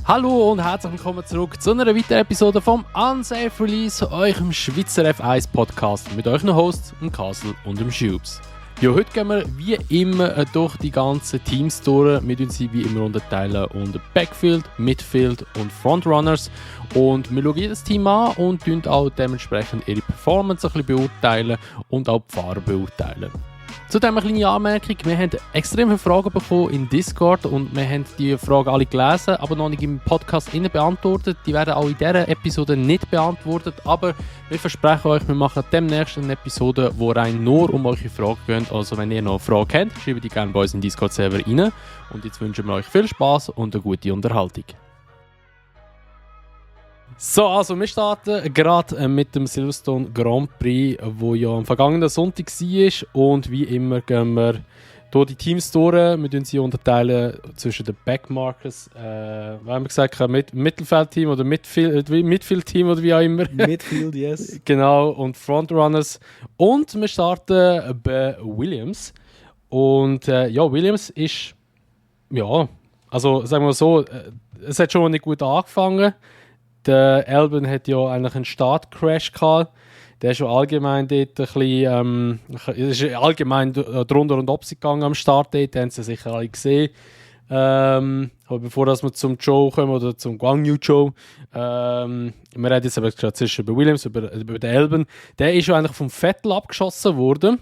Hallo und herzlich willkommen zurück zu einer weiteren Episode vom Unsafe Release, eurem Schweizer F1 Podcast mit euren Hosts, dem Castle und dem Schubs. Ja, heute gehen wir wie immer durch die ganzen Teams durch. Wir teilen sie wie immer unterteilen unter Backfield, Midfield und Frontrunners. Und wir schauen jedes Team an und tun auch dementsprechend ihre Performance ein bisschen beurteilen und auch die Fahrer beurteilen. Zudem eine kleine Anmerkung, wir haben extrem viele Fragen bekommen in Discord und wir haben die Fragen alle gelesen, aber noch nicht im Podcast beantwortet. Die werden auch in dieser Episode nicht beantwortet, aber wir versprechen euch, wir machen demnächst eine Episode, wo rein nur um eure Fragen geht. Also wenn ihr noch Fragen habt, schreibt die gerne bei uns in den Discord-Server rein. Und jetzt wünschen wir euch viel Spaß und eine gute Unterhaltung. So, also wir starten gerade mit dem Silverstone Grand Prix, wo ja am vergangenen Sonntag war. Und wie immer gehen wir hier die Teams durch. Wir teilen sie unterteilen zwischen den Backmarkers, wir haben gesagt, Mittelfeldteam oder Midfield-Team oder wie auch immer. Midfield, yes. Genau, und Frontrunners. Und wir starten bei Williams. Und ja, Williams ist, ja, also sagen wir so, es hat schon nicht gut angefangen. Der Albon hat ja eigentlich einen Startcrash gehabt. Der ist schon allgemein dort ein bisschen, ist allgemein drunter und ob gegangen am Start dort, haben sie sicher alle gesehen. Aber bevor wir zum Joe kommen oder zum Guan Yu Zhou, wir reden jetzt aber gerade zwischen über Williams, über den Albon. Der ist ja eigentlich vom Vettel abgeschossen worden.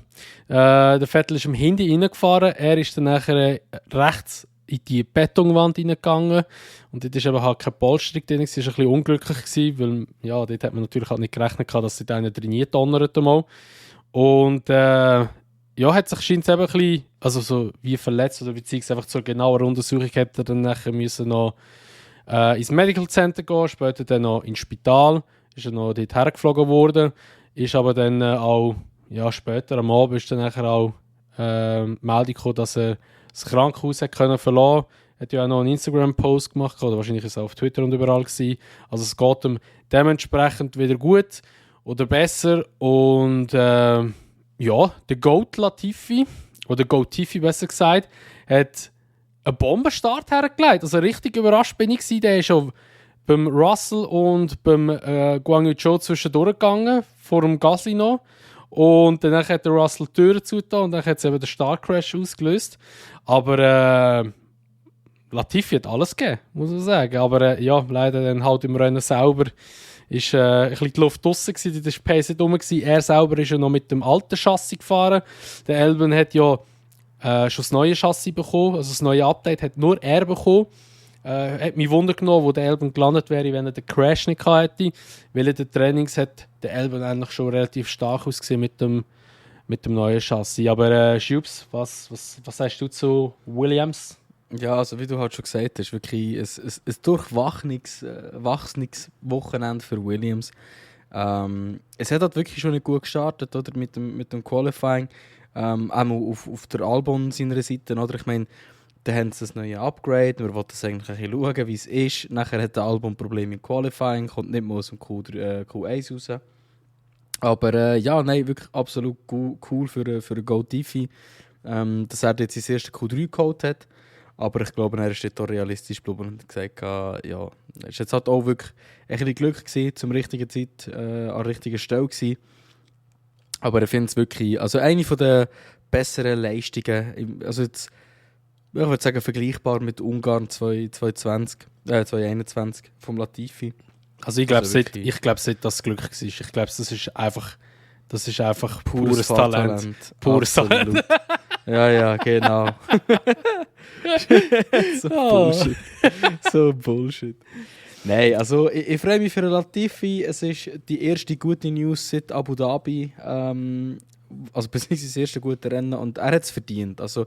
Der Vettel ist im Hindi reingefahren, er ist dann nachher rechts in die Betonwand reingegangen und dort war halt keine Polsterung drin, es war ein bisschen unglücklich gewesen, weil ja, dort hat man natürlich halt nicht gerechnet, dass sie da einen trainiert donnert einmal. Und ja, hat sich scheint eben ein bisschen, also so wie verletzt oder beziehungsweise einfach zur genaueren Untersuchung hätte er dann nachher müssen noch ins Medical Center gehen, später dann noch ins Spital, ist er noch dort hergeflogen worden, ist aber dann auch, ja später am Abend ist dann nachher auch Meldung gekommen, dass er das Krankenhaus hat können verlassen. Er hat ja auch noch einen Instagram-Post gemacht, oder wahrscheinlich ist es auch auf Twitter und überall gewesen. Also es geht ihm dementsprechend wieder gut oder besser. Und ja, der Goat Latifi, oder Goat Tifi besser gesagt, hat einen Bombenstart hergelegt. Also richtig überrascht bin ich gewesen. Der ist schon beim Russell und beim Guan Yu Zhou zwischendurch gegangen, vor dem Gasly noch. Und dann hat der Russell die Türen zugetan und dann hat es eben den Startcrash ausgelöst. Aber Latifi hat alles gegeben, muss man sagen. Aber ja, leider dann halt im Rennen selber ist ein bisschen die Luft draussen gewesen, da war die Pace nicht rum. Er selber ist ja noch mit dem alten Chassis gefahren. Der Albon hat ja schon das neue Chassis bekommen, also das neue Update hat nur er bekommen. Hat mich Wunder genommen, wo der Albon gelandet wäre, wenn er den Crash nicht hätte. Weil in den Trainings hat der Albon eigentlich schon relativ stark ausgesehen mit dem neuen Chassis. Aber Schubs, was sagst du zu Williams? Ja, also wie du halt schon gesagt hast, wirklich ein durchwachsenes Wochenende für Williams. Es hat halt wirklich schon nicht gut gestartet, oder? Mit dem Qualifying. Auch auf der Albon seiner Seite, oder? Ich meine, dann haben sie das neue Upgrade, wir wollten es eigentlich ein bisschen schauen, wie es ist. Nachher hat der Albon Probleme im Qualifying, kommt nicht mal aus dem Q1 raus. Aber ja, nein, wirklich absolut cool für Go Tifi, dass er jetzt sein erstes Q3 geholt hat. Aber ich glaube, er ist dort auch realistisch geblieben und hat gesagt, ja, es war jetzt halt auch wirklich ein bisschen Glück gewesen, zum richtigen Zeit, an der richtigen Stelle gewesen. Aber ich finde es wirklich, also eine der besseren Leistungen, also jetzt, ich würde sagen, vergleichbar mit Ungarn 2021 vom Latifi. Also ich glaube, seit das Glück war. Ich glaube, das ist einfach pures Talent. Pures Talent. Ja, genau. So Bullshit. Nein, also ich freue mich für Latifi. Es ist die erste gute News seit Abu Dhabi. Also beziehungsweise das erste gute Rennen. Und er hat es verdient. Also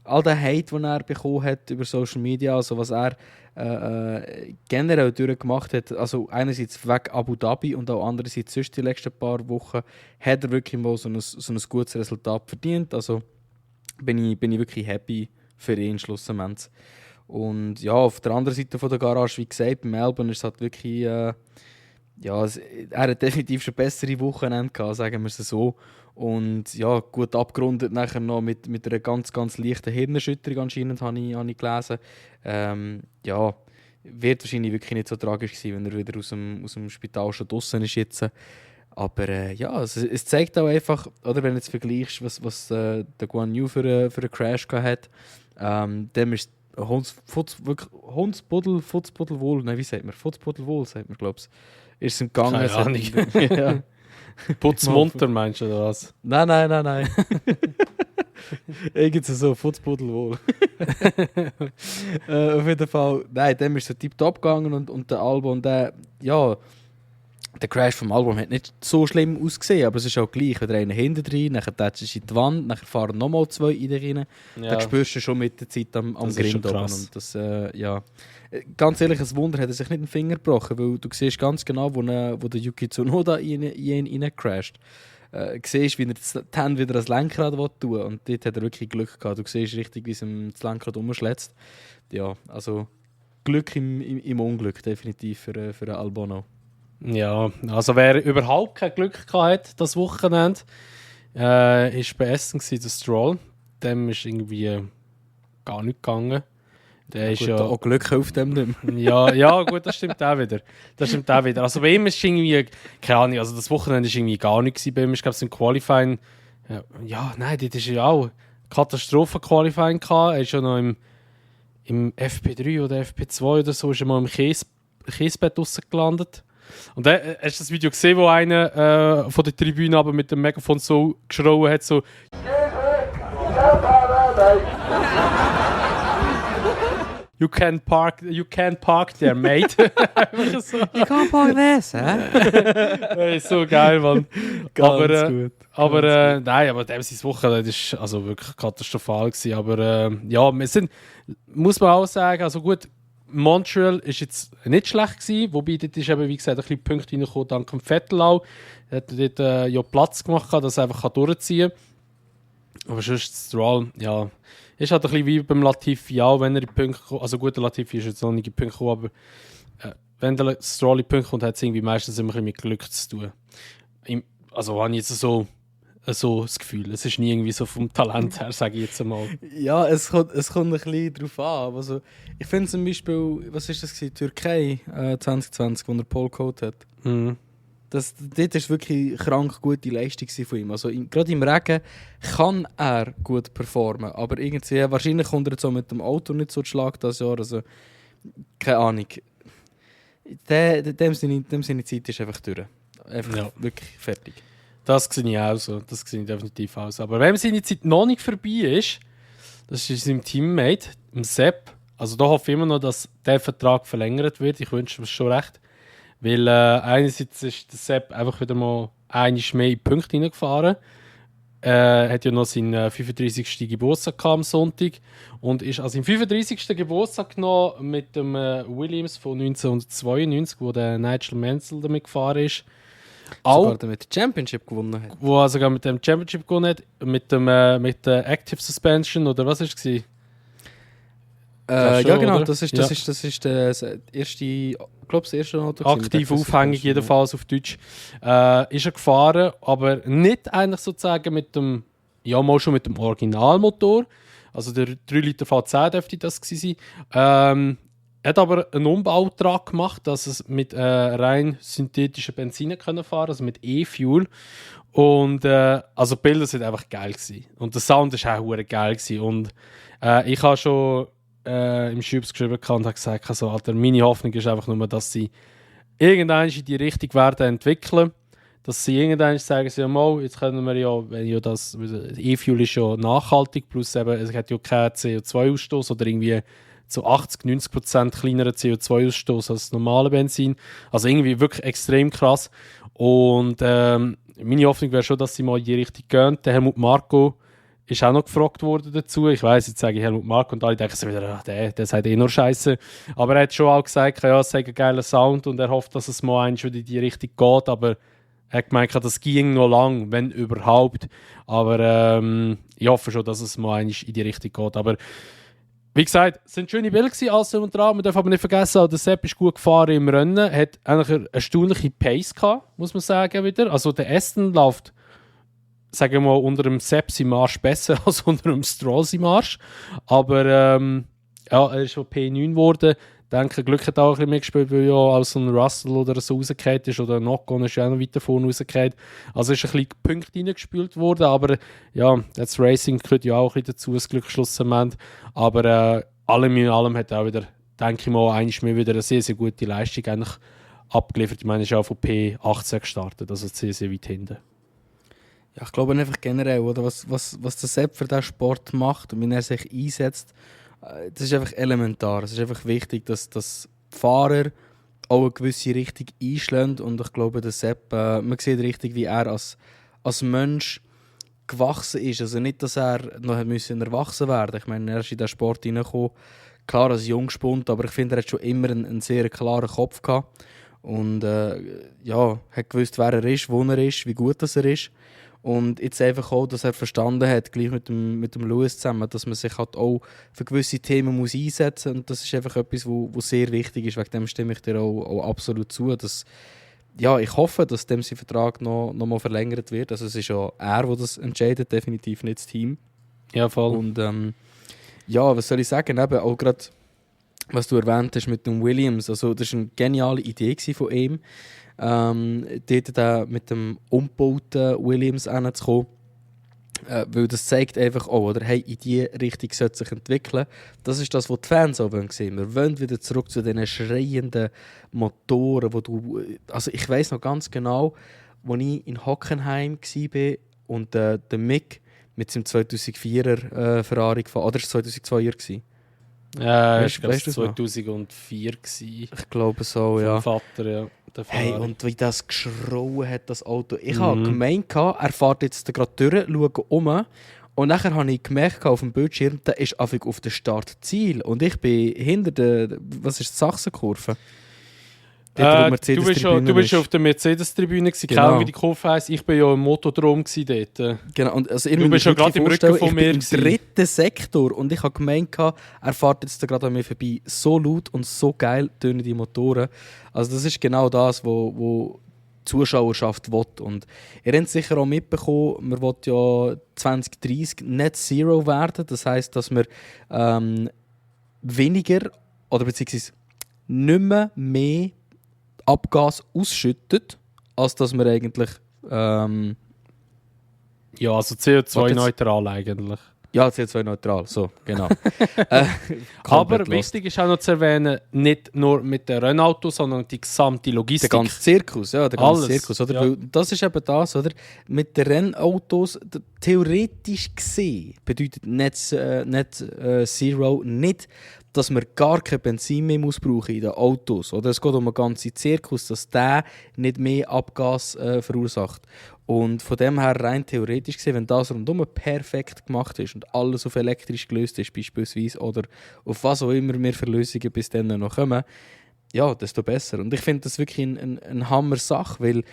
all der Hate, den er bekommen hat über Social Media, also was er generell durchgemacht hat, also einerseits weg Abu Dhabi und auch andererseits sonst die letzten paar Wochen, hat er wirklich mal so ein gutes Resultat verdient. Also bin ich wirklich happy für ihn schlussendlich. Und ja, auf der anderen Seite von der Garage, wie gesagt, beim Albon ist es halt wirklich, er hat definitiv schon bessere Wochenende gehabt, sagen wir es so. Und ja, gut abgerundet nachher noch mit einer ganz, ganz leichten Hirnerschütterung anscheinend, habe ich gelesen. Ja, wird wahrscheinlich wirklich nicht so tragisch sein, wenn er wieder aus dem Spital schon draußen ist jetzt. Aber ja, es zeigt auch einfach, oder wenn du jetzt vergleichst, was der Guan Yu für einen Crash gehabt hat, dem ist Hundsbuddelwohl, nein, wie sagt man? Futzbuddelwohl, sagt man, glaube ich. Ist es im Gang. Keine Ahnung. Ja. Putzmunter meinst du, oder was? Nein. Irgendwie so, Futzbuddelwohl. Auf jeden Fall, nein, dem ist so tiptop gegangen und der Album, der Crash vom Album hat nicht so schlimm ausgesehen, aber es ist auch gleich, wenn der eine hinten rein, dann tätschst du in die Wand, dann fahren nochmal 2 in rein. Ja. Dann spürst du schon mit der Zeit am Grind oben. Und das, ganz ehrlich, ein Wunder hat er sich nicht den Finger gebrochen, weil du siehst ganz genau, wo der Yuki Tsunoda in ihn crasht. Siehst, wie er die Hände wieder ans Lenkrad tun will. Und dort hat er wirklich Glück gehabt. Du siehst richtig, wie es ihm das Lenkrad umschlägt. Ja, also Glück im Unglück, definitiv für Albon. Ja, also wer überhaupt kein Glück gehabt hat, das Wochenende, ist bei Essen gewesen, der Stroll. Dem ist irgendwie gar nicht gegangen. Der ist gut, ja auch Glück auf dem nicht Ja, mehr. ja, gut, das stimmt auch wieder. Also bei ihm ist irgendwie, keine Ahnung, also das Wochenende ist irgendwie gar nichts gewesen. Bei ihm ist, glaube ich, im Qualifying, nein, das ist ja auch Katastrophen-Qualifying gehabt. Er ist ja noch im FP3 oder FP2 oder so, ist er mal im Kiesbett rausgelandet. Und dann hast du das Video gesehen, wo einer von der Tribüne aber mit dem Megafon so geschrien hat, so You can't park there, mate. So. You can't park this, hä? So geil, Mann. Ganz gut. Aber nein, aber dem sein Wochenende war also wirklich katastrophal gewesen. Aber ja, muss man auch sagen, also gut, Montreal war jetzt nicht schlecht gewesen, wobei dort ist eben, wie gesagt, ein bisschen Punkte reingekommen, dank dem Vettel auch. Er hat dort ja Platz gemacht, dass er einfach durchziehen kann. Aber sonst Stroll, ja, ist halt ein bisschen wie beim Latifi auch, wenn er in die Punkte kommt. Also gut, der Latifi ist jetzt noch nicht in die Punkte gekommen, aber wenn der Stroll in die Punkte kommt, hat es irgendwie meistens immer ein bisschen mit Glück zu tun. Also habe ich jetzt so das Gefühl. Es ist nie irgendwie so vom Talent her, sage ich jetzt einmal. Ja, es kommt ein bisschen drauf an. Also, ich finde zum Beispiel, was ist das gewesen? Türkei 2020, wo er Pole Code hat. Mhm. Dort war wirklich krank gute Leistung von ihm. Also gerade im Regen kann er gut performen, aber irgendwie, wahrscheinlich kommt er jetzt auch mit dem Auto nicht so zu Schlag dieses Jahr. Also, keine Ahnung. Dem seine Zeit ist einfach durch. Einfach wirklich fertig. Das sehe ich auch so. Das sehe ich definitiv auch so. Aber wenn seine Zeit noch nicht vorbei ist, das ist sein Teammate, dem Sepp. Also da hoffe ich immer noch, dass der Vertrag verlängert wird. Ich wünsche mir schon recht. Weil einerseits ist der Sepp einfach wieder mal einmal mehr in die Punkte hineingefahren. Er hat ja noch seinen 35. Geburtstag am Sonntag und ist an seinem 35. Geburtstag genommen mit dem Williams von 1992, wo der Nigel Mansell damit gefahren ist. Sogar damit die Championship gewonnen hat. Wo er sogar mit dem Championship gewonnen hat, mit der Active Suspension, oder was war es? Ja, genau, oder? das ist das erste, ich glaube, das erste Auto. Aktiv aufhängig, jedenfalls auf Deutsch. Ist er gefahren, aber nicht eigentlich sozusagen mit dem, ja mal schon mit dem Originalmotor. Also der 3 Liter V10 dürfte das gewesen sein. Er hat aber einen Umbautrag gemacht, dass es mit rein synthetischen Benzinen können fahren, also mit E-Fuel. Und also die Bilder sind einfach geil gewesen. Und der Sound ist auch geil gewesen. Und ich habe schon im Schubs geschrieben und habe gesagt, also, Alter, meine Hoffnung ist einfach nur, dass sie irgendwann in die Richtung werden entwickeln. Dass sie irgendwann sagen, ja mal, jetzt können wir ja, wenn ja das E-Fuel ist ja nachhaltig, plus eben, es hat ja keinen CO2-Ausstoß oder irgendwie so 80-90% kleineren CO2-Ausstoß als normale Benzin. Also irgendwie wirklich extrem krass. Und meine Hoffnung wäre schon, dass sie mal in die Richtung gehen. Der Helmut Marko ist auch noch gefragt worden dazu. Ich weiss, jetzt sage ich Helmut Marko und alle denken so wieder, der sagt eh nur Scheiße. Aber er hat schon auch gesagt, ja, es sei ein geiler Sound und er hofft, dass es mal wieder in die Richtung geht. Aber er hat gemeint, das ging noch lang, wenn überhaupt. Aber ich hoffe schon, dass es mal in die Richtung geht. Aber wie gesagt, es waren schöne Bilder gewesen, alles und dran. Man darf aber nicht vergessen, der Sepp ist gut gefahren im Rennen, hat eigentlich eine erstaunliche Pace gehabt, muss man sagen wieder. Also der Aston läuft, sagen wir mal, unter dem Sepp im Marsch besser als unter dem Stroll im Marsch. Aber ja, er ist schon P9 geworden. denke, Glück hat auch ein bisschen mitgespielt, weil ja als so ein Russell oder so rausgefallen ist oder ein Ocon ist ja auch noch weiter vorne rausgefallen. Also ist ein bisschen Punkte reingespült worden, aber ja, das Racing gehört ja auch ein bisschen dazu, das Glück schlussendlich. Aber allem in allem hat er auch wieder, denke ich mal, eigentlich mehr wieder eine sehr, sehr gute Leistung eigentlich abgeliefert. Ich meine, er ist auch von P18 gestartet, also sehr, sehr weit hinten. Ja, ich glaube einfach generell, oder, was der Sepp für diesen Sport macht und wie er sich einsetzt, das ist einfach elementar. Es ist einfach wichtig, dass die Fahrer auch eine gewisse Richtung einschlagen. Und ich glaube, der Sepp, man sieht richtig, wie er als Mensch gewachsen ist. Also nicht, dass er noch erwachsen werden musste. Ich meine, er ist in diesen Sport hineingekommen, klar als Jungspund, aber ich finde, er hat schon immer einen sehr klaren Kopf gehabt. Und ja, hat gewusst, wer er ist, wo er ist, wie gut das er ist. Und jetzt einfach auch, dass er verstanden hat, gleich mit dem Lewis zusammen, dass man sich halt auch für gewisse Themen muss einsetzen muss. Und das ist einfach etwas, wo sehr wichtig ist. Wegen dem stimme ich dir auch absolut zu. Dass, ja, ich hoffe, dass dem sein Vertrag noch mal verlängert wird. Also es ist ja er, der das entscheidet, definitiv nicht das Team. Ja, voll. Und ja, was soll ich sagen? Eben auch gerade, was du erwähnt hast mit dem Williams. Also das war eine geniale Idee von ihm. Dort mit dem umgebauten Williams hinzukommen. Weil das zeigt einfach auch, oder, hey, in diese Richtung sollte sich entwickeln. Das ist das, was die Fans auch sehen. Wir wollen wieder zurück zu diesen schreienden Motoren, wo du... Also ich weiss noch ganz genau, als ich in Hockenheim war und der Mick mit seinem 2004er Ferrari gefahren, oder war es 2002er? Ich glaube, es war 2004. Ich glaube so, ja. Vom Vater, ja. Hey, und wie das geschrauen hat, das Auto. Ich habe gemeint, er fährt jetzt gerade durch, schaue um. Und nachher habe ich gemerkt auf dem Bildschirm, der ist auf dem Startziel. Und ich bin hinter der, was ist die Sachsenkurve? Du bist schon auf der Mercedes-Tribüne, genau. Wie die Kurve heisst. Ich war ja im Motodrom dort. Genau, und also du bist ja gerade im Rücken von mir. Im dritten Sektor und ich habe gemeint, er fährt jetzt gerade an mir vorbei. So laut und so geil tönen die Motoren. Also das ist genau das, wo die Zuschauerschaft will. Und ihr habt es sicher auch mitbekommen, man will ja 2030 Net Zero werden. Das heisst, dass wir weniger oder beziehungsweise nicht mehr Abgas ausschüttet, als dass wir eigentlich... ja, also CO2-neutral eigentlich. Ja, CO2-neutral, so, genau. Aber wichtig ist auch noch zu erwähnen, nicht nur mit den Rennautos, sondern die gesamte Logistik. Der ganze Zirkus, ja, der ganze Alles, Zirkus, oder? Ja. Weil das ist eben das, oder? Mit den Rennautos, theoretisch gesehen, bedeutet Net Zero nicht, dass man gar kein Benzin mehr brauchen in den Autos. Oder? Es geht um einen ganzen Zirkus, dass der nicht mehr Abgas verursacht. Und von dem her rein theoretisch gesehen, wenn das rundum perfekt gemacht ist und alles auf elektrisch gelöst ist beispielsweise oder auf was auch immer wir für Lösungen bis dann noch kommen, ja, desto besser. Und ich finde das wirklich eine Hammer-Sache, weil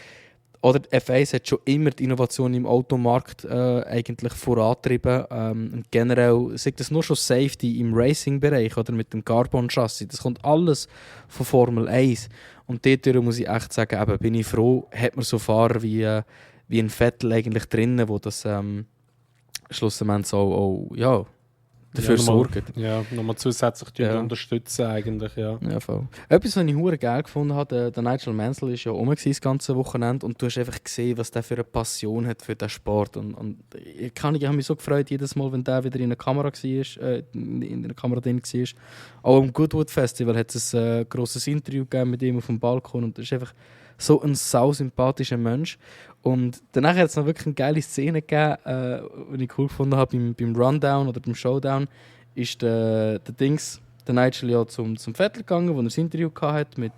oder F1 hat schon immer die Innovation im Automarkt eigentlich vorantrieben. Und generell, sagt das nur schon Safety im Racing-Bereich oder mit dem Carbon-Chassis. Das kommt alles von Formel 1. Und dort muss ich echt sagen, eben, bin ich froh, hat man so Fahrer wie ein Vettel eigentlich drinnen, wo das schlussendlich auch ja, dafür sorgen. Ja, nochmal zusätzlich unterstützen eigentlich, ja. Ja, voll. Etwas, was ich hure geil gefunden habe, der Nigel Mansell war ja rum das ganze Wochenende und du hast einfach gesehen, was der für eine Passion hat für den Sport. Und ich habe mich so gefreut, jedes Mal, wenn der wieder in einer Kamera war, in einer Kamera drin war. Auch am Goodwood Festival hat es ein grosses Interview gegeben mit ihm auf dem Balkon und das ist einfach so ein sausympathischer Mensch. Und danach hat es noch wirklich eine geile Szene gegeben, die ich cool gefunden habe beim Rundown oder beim Showdown, ist der Nigel ja zum Vettel gegangen, wo er das Interview hatte mit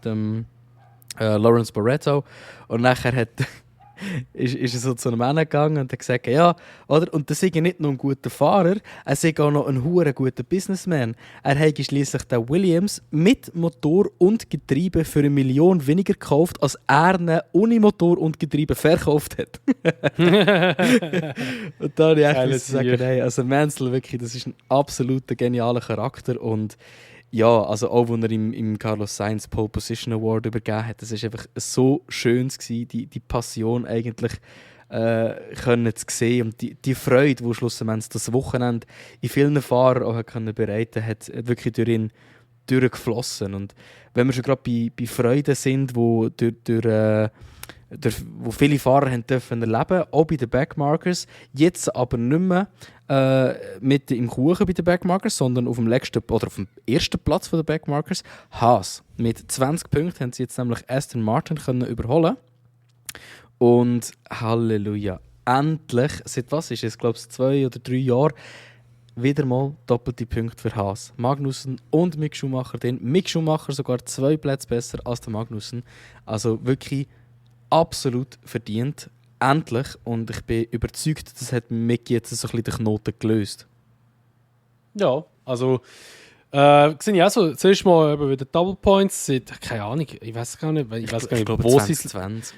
Lawrence Barretto. Und nachher ist er so zu einem Mann gegangen und hat gesagt, ja, oder? Und das ist nicht nur ein guter Fahrer, er ist auch noch ein hure guter Businessman. Er hat schliesslich den Williams mit Motor und Getriebe für 1 Million weniger gekauft, als er ihn ohne Motor und Getriebe verkauft hat. Und da habe ich echt sagen, hey, also Mansell wirklich, das ist ein absoluter genialer Charakter und ja, also auch, als er im Carlos Sainz Pole Position Award übergeben hat, das war einfach so schön, die Passion eigentlich können zu sehen und die Freude, die schlussendlich das Wochenende in vielen Fahrern auch können bereiten hat, wirklich durch ihn durchgeflossen. Und wenn wir schon gerade bei Freuden sind, wo wo viele Fahrer haben dürfen erleben, auch bei den Backmarkers, jetzt aber nicht mehr mit im Kuchen bei den Backmarkers, sondern auf dem letzten oder auf dem ersten Platz der Backmarkers, Haas. Mit 20 Punkten haben sie jetzt nämlich Aston Martin können überholen. Und Halleluja, endlich, seit was ist es, glaube ich, 2 oder 3 Jahren, wieder mal doppelte Punkte für Haas. Magnussen und Mick Schumacher drin. Mick Schumacher sogar 2 Plätze besser als der Magnussen. Also wirklich absolut verdient. Endlich. Und ich bin überzeugt, das hat Mick jetzt so ein bisschen den Knoten gelöst. Ja, also sehe ich auch so. Zuerst mal eben wieder Double Points. Keine Ahnung, ich weiß gar nicht, Ich glaube, wo 2020.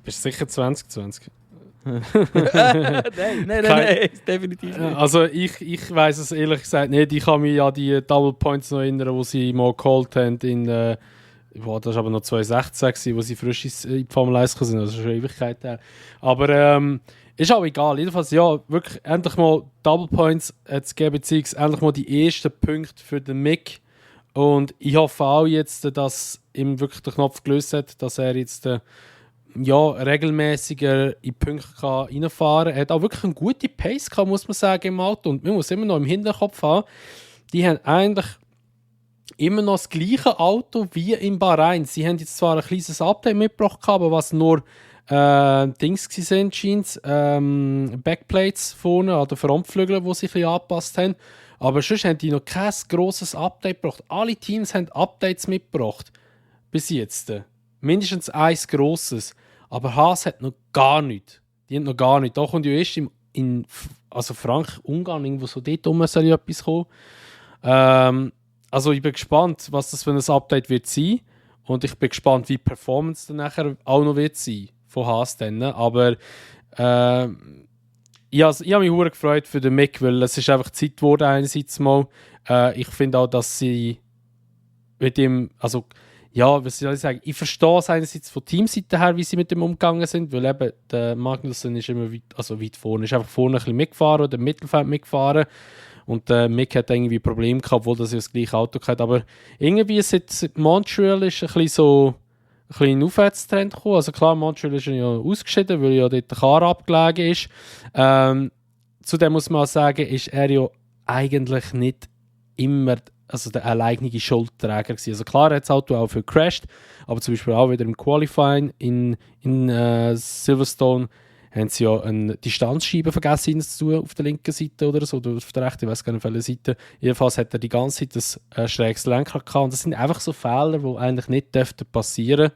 Bist du sicher 2020? Nein, definitiv nicht. Also ich weiss es ehrlich gesagt nicht. Ich kann mich an die Double Points noch erinnern, die sie mal geholt haben in das war aber noch 2016, wo sie frisch in die Formel 1 sind, also schon Ewigkeit her. Aber ist auch egal. Jedenfalls, ja, wirklich endlich mal Double Points zu geben, beziehungsweise endlich mal die ersten Punkte für den Mick. Und ich hoffe auch jetzt, dass ihm wirklich der Knopf gelöst hat, dass er jetzt regelmäßiger in die Punkte reinfahren kann. Er hat auch wirklich eine gute Pace gehabt, muss man sagen, im Auto. Und man muss immer noch im Hinterkopf haben, die haben eigentlich immer noch das gleiche Auto wie in Bahrain. Sie haben jetzt zwar ein kleines Update mitgebracht, aber was nur Dings waren, scheint Backplates vorne an den Frontflügeln, die sich ein bisschen angepasst haben. Aber sonst haben die noch kein grosses Update gebracht. Alle Teams haben Updates mitgebracht. Bis jetzt. Mindestens eins grosses. Aber Haas hat noch gar nichts. Die haben noch gar nichts. Da kommt ja erst in Frankreich, Ungarn, irgendwo so dort rum soll ja etwas kommen. Also ich bin gespannt, was das für ein Update wird sein. Und ich bin gespannt, wie die Performance dann nachher auch noch wird sein von Haas dann. Aber ich habe mich sehr gefreut für den Mick, weil es ist einfach Zeit geworden einerseits mal. Ich finde auch, dass sie mit ihm, also ja, was soll ich sagen, ich verstehe es einerseits von Teamseite her, wie sie mit dem umgegangen sind, weil eben der Magnussen ist immer weit vorne, ist einfach vorne ein bisschen mitgefahren oder im Mittelfeld mitgefahren. Und Mick hat irgendwie Probleme gehabt, obwohl das ja das gleiche Auto hat. Aber irgendwie seit Montreal ist ein bisschen Aufwärtstrend gekommen. Also klar, Montreal ist ja ausgeschieden, weil ja dort der Car abgelegen ist. Zudem muss man auch sagen, ist er ja eigentlich nicht immer der alleinige Schuldträger gewesen. Also klar hat das Auto auch viel gecrashed, aber zum Beispiel auch wieder im Qualifying in Silverstone haben sie ja eine Distanzscheibe vergessen zu tun, auf der linken Seite oder so, oder auf der rechten, ich weiß gar nicht, auf welcher Seite. Jedenfalls hat er die ganze Zeit ein schräges Lenkrad gehabt. Und das sind einfach so Fehler, die eigentlich nicht passieren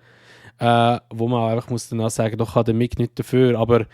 dürfen, wo man einfach muss dann auch sagen, doch kann der Mick nicht dafür. Aber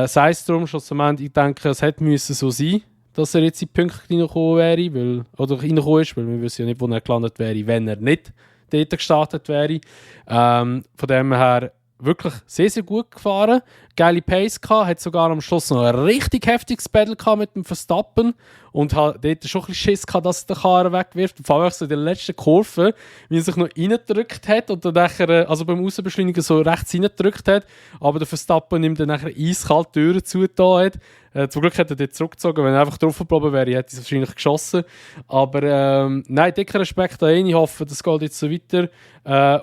sei es darum, schlussendlich, ich denke, es hätte müssen so sein, dass er jetzt in die Punkte reingekommen wäre, reingekommen ist, weil wir wissen ja nicht, wo er gelandet wäre, wenn er nicht dort gestartet wäre. Von dem her wirklich sehr, sehr gut gefahren. Geile Pace gehabt, hat sogar am Schluss noch ein richtig heftiges Battle gehabt mit dem Verstappen und hat dort schon ein bisschen Schiss gehabt, dass der Karren wegwirft. Vor allem so in der letzten Kurve, wie er sich noch reingedrückt hat und dann nachher, also beim Rausbeschleunigen so rechts reingedrückt hat, aber der Verstappen ihm dann nachher eiskalt die Türen zugetan hat. Zum Glück hat er dort zurückgezogen, wenn er einfach drauf geblieben wäre, hätte er wahrscheinlich geschossen. Aber nein, dicker Respekt an ihn, ich hoffe, das geht jetzt so weiter.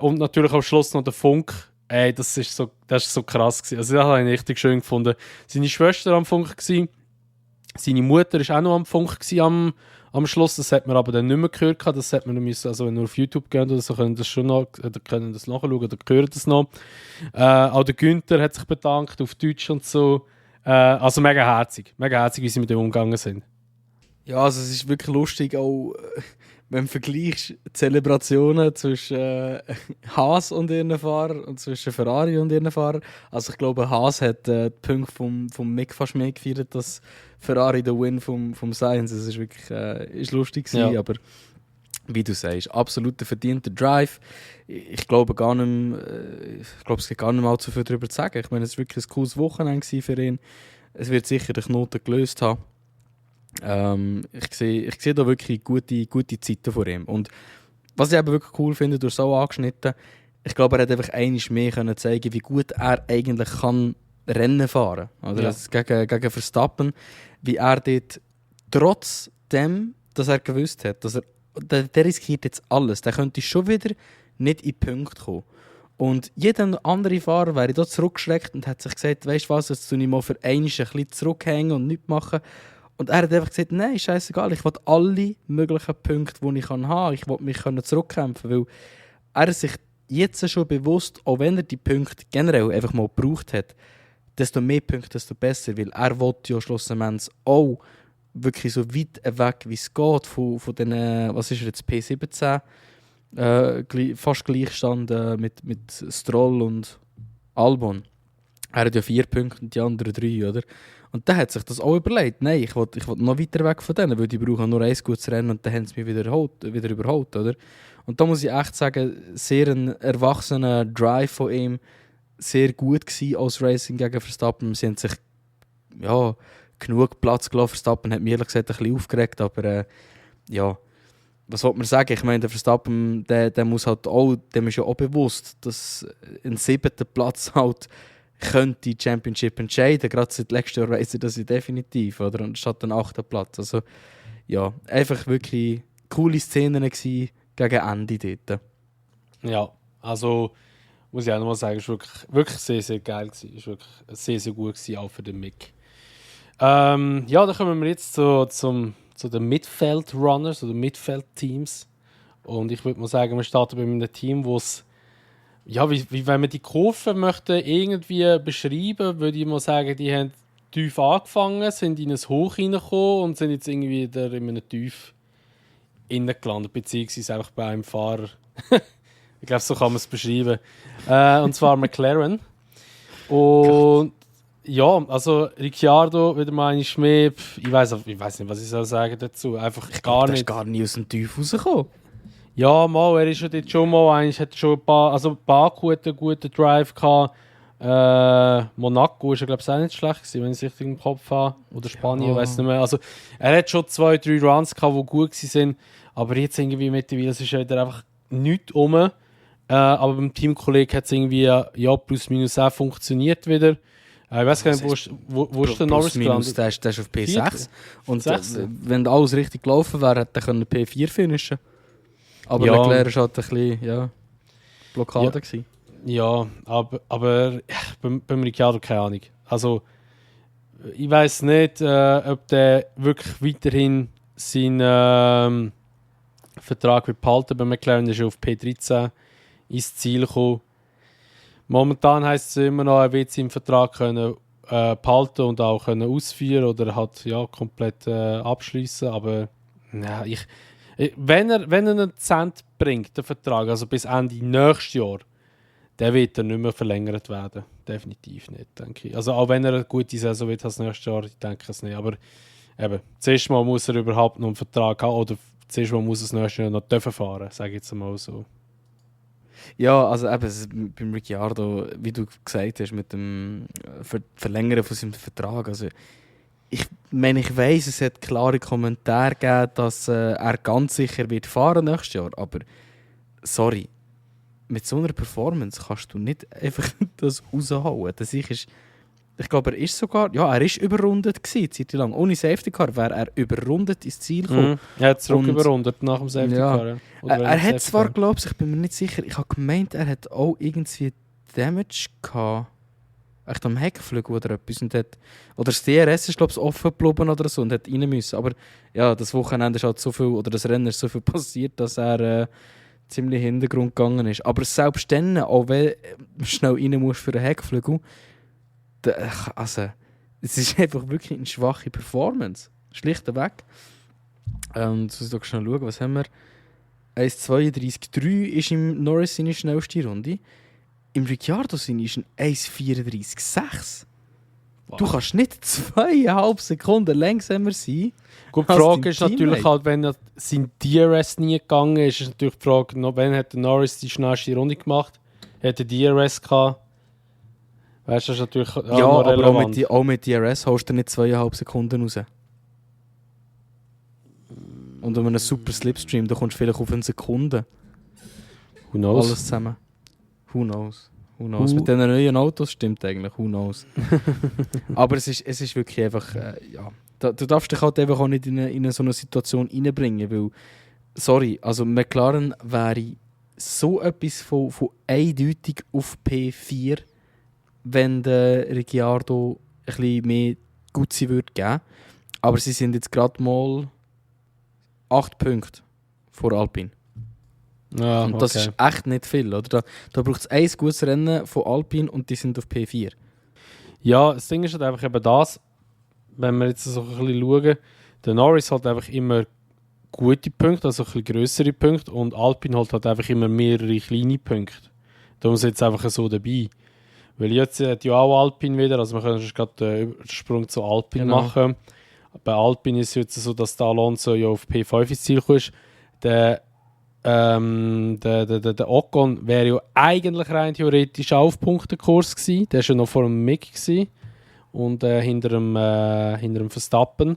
Und natürlich am Schluss noch der Funk. Ey, das ist so krass gewesen. Also das habe ich richtig schön gefunden. Seine Schwester war am Funk gewesen. Seine Mutter war auch noch am Funk gewesen, am Schluss. Das hat man aber dann nicht mehr gehört. Das hat man müssen, also wenn ihr auf YouTube geht oder so, können das schon noch, oder können das nachschauen oder hören das noch. Auch der Günther hat sich bedankt auf Deutsch und so. Also mega herzig, wie sie mit dem umgegangen sind. Ja, also es ist wirklich lustig, auch wenn du vergleichst Zelebrationen zwischen Haas und ihren Fahrern und zwischen Ferrari und ihren Fahrern. Also ich glaube, Haas hat die Punkte vom Mick fast mehr gefeiert als Ferrari den Win vom Sainz. Es ist wirklich ist lustig gewesen, aber wie du sagst, absolut ein verdienter Drive. Ich glaube gar nicht mehr, es gibt gar nicht mal zu viel darüber zu sagen. Ich meine, es war wirklich ein cooles Wochenende für ihn. Es wird sicher den Knoten gelöst haben. Ich sehe da wirklich gute Zeiten vor ihm. Und was ich eben wirklich cool finde, du hast es auch angeschnitten, ich glaube, er hat einfach einmal mehr können zeigen, wie gut er eigentlich kann Rennen fahren kann. Also gegen Verstappen, wie er dort trotzdem dass er gewusst hat, dass der riskiert jetzt alles. Der könnte schon wieder nicht in die Punkte kommen. Und jeder andere Fahrer wäre da zurückgeschreckt und hat sich gesagt, weißt du was, jetzt tue ich mal für einmal ein bisschen zurückhängen und nichts machen. Und er hat einfach gesagt, nein, scheißegal, ich will alle möglichen Punkte, die ich haben kann. Ich will mich zurückkämpfen, weil er sich jetzt schon bewusst, auch wenn er die Punkte generell einfach mal gebraucht hat, desto mehr Punkte, desto besser, weil er will ja schlussendlich auch wirklich so weit weg, wie es geht, von den, was ist er jetzt, P17, fast Gleichstand mit Stroll und Albon. Er hat ja 4 Punkte und die anderen 3, oder? Und dann hat sich das auch überlegt. Nein, ich will noch weiter weg von denen, weil die brauchen nur ein gutes Rennen und dann haben sie mich wieder überholt, oder? Und da muss ich echt sagen, sehr ein erwachsener Drive von ihm, sehr gut gewesen als Racing gegen Verstappen. Sie haben sich genug Platz gelassen. Verstappen hat mir ehrlich gesagt ein bisschen aufgeregt, aber was wollte man sagen? Ich meine, der Verstappen, der muss halt auch, dem ist ja auch bewusst, dass ein 7. Platz halt könnte die Championship entscheiden. Gerade seit letztem Jahr weiss er das definitiv, oder? Und statt den 8. Platz. Also ja, einfach wirklich coole Szenen gewesen gegen Ende dort. Ja, also muss ich auch nochmal sagen, es war wirklich sehr, sehr geil gewesen. Es war wirklich sehr, sehr gut gewesen, auch für den Mick. Dann kommen wir jetzt zu den Midfield-Runners oder Midfield-Teams. Und ich würde mal sagen, wir starten bei einem Team, wo es, wie wenn man die Kurve möchte irgendwie beschreiben, würde ich mal sagen, die haben tief angefangen, sind in ein Hoch reingekommen und sind jetzt irgendwie wieder in einem Tief gelandet, beziehungsweise einfach bei einem Fahrer. Ich glaube, so kann man es beschreiben. Und zwar McLaren. Und ja, also Ricciardo, wieder mal eine Schmäh. Ich weiß nicht, was ich soll sagen dazu. Einfach gar nicht. Er ist gar nicht aus dem Tief rausgekommen. Ja, er ist ja dort schon mal, eigentlich hat schon Baku hat einen guten Drive gehabt. Monaco ist ja, glaube ich, auch nicht schlecht gewesen, wenn ich es richtig im Kopf habe. Oder Spanien, ich weiß nicht mehr. Also, er hat schon 2, 3 Runs gehabt, die gut waren. Aber jetzt irgendwie mittlerweile ist ja wieder einfach nichts rum. Aber beim Teamkollegen hat es irgendwie plus minus auch funktioniert wieder. Ich weiß gar nicht, wo ist der Norris gelandet? Der ist auf P6. Und wenn alles richtig gelaufen wäre, hätte er P4 finishen. Aber Leclerc war halt ein bisschen Blockade gewesen. Ja, aber beim Ricciardo keine Ahnung. Also, ich weiß nicht, ob der wirklich weiterhin seinen Vertrag wird behalten. Bei McLaren ist er auf P13 ins Ziel gekommen. Momentan heisst es immer noch, er wird seinen Vertrag können, behalten und auch können ausführen oder halt komplett abschließen. Aber wenn er einen Cent bringt, der Vertrag, also bis Ende nächstes Jahr, der wird dann nicht mehr verlängert werden. Definitiv nicht, denke ich. Also auch wenn er eine gute Saison wird als nächstes Jahr, ich denke es nicht. Aber eben, zuerst mal muss er überhaupt noch einen Vertrag haben oder zuerst mal muss er das nächste Jahr noch fahren dürfen, sage ich jetzt mal so. Ja, also eben, beim Ricciardo, wie du gesagt hast, mit dem Verlängern von seinem Vertrag, also ich weiss, es hat klare Kommentare gegeben, dass er ganz sicher wird fahren nächstes Jahr, aber sorry, mit so einer Performance kannst du nicht einfach das raushauen. Ich glaube, er ist sogar, er ist überrundet gewesen, Zeit lang. Ohne Safety Car wäre er überrundet ins Ziel gekommen. Er hat zurück überrundet nach dem Safety Car. Ja. Er hat zwar, glaube ich bin mir nicht sicher, ich habe gemeint, er hat auch irgendwie Damage gehabt. Echt am Heckflügel oder etwas. Oder das DRS ist, glaube ich, offen geblieben oder so und hat rein müssen. Aber ja, das Wochenende ist halt so viel, oder das Rennen ist so viel passiert, dass er ziemlich in den Hintergrund gegangen ist. Aber selbst dann, auch wenn du schnell rein musst für den Heckflügel, also, es ist einfach wirklich eine schwache Performance. Schlichtweg. Jetzt muss ich doch schnell schauen, was haben wir? 1,32,3 ist im Norris seine schnellste Runde. Im Ricciardo ist ein 1,34,6. Wow. Du kannst nicht 2,5 Sekunden langsamer sein. Gut, die Frage ist natürlich halt, wenn er sein DRS nie gegangen ist, ist natürlich die Frage, wenn hat der Norris die schnellste Runde gemacht? Hat er DRS gehabt? Weißt du, das ist natürlich aber relevant. Auch mit DRS holst du nicht 2,5 Sekunden raus. Und um einen super Slipstream, da kommst du vielleicht auf eine Sekunde. Who knows? Alles zusammen. Who knows? Mit diesen neuen Autos stimmt eigentlich. Who knows? Aber es ist wirklich einfach, Du darfst dich halt einfach auch nicht in so eine Situation reinbringen, weil, sorry, also McLaren wäre so etwas von eindeutig auf P4, wenn der Ricciardo ein bisschen mehr Gutsein würde geben. Aber sie sind jetzt gerade mal 8 Punkte vor Alpine. Ja, Und das ist echt nicht viel, oder? Da braucht es ein gutes Rennen von Alpine und die sind auf P4. Ja, das Ding ist halt einfach eben das, wenn wir jetzt so ein bisschen schauen, der Norris hat einfach immer gute Punkte, also ein bisschen grössere Punkte und Alpine halt einfach immer mehrere kleine Punkte. Da muss jetzt einfach so dabei. Weil jetzt hat ja auch Alpine wieder, also wir können schon gerade den Sprung zu Alpine machen. Bei Alpine ist es jetzt so, dass der Alonso ja auf P5 ins Ziel kommt. Der Ocon wäre ja eigentlich rein theoretisch auch auf Punktenkurs gewesen. Der war ja noch vor dem Mick gewesen. Und hinter dem Verstappen.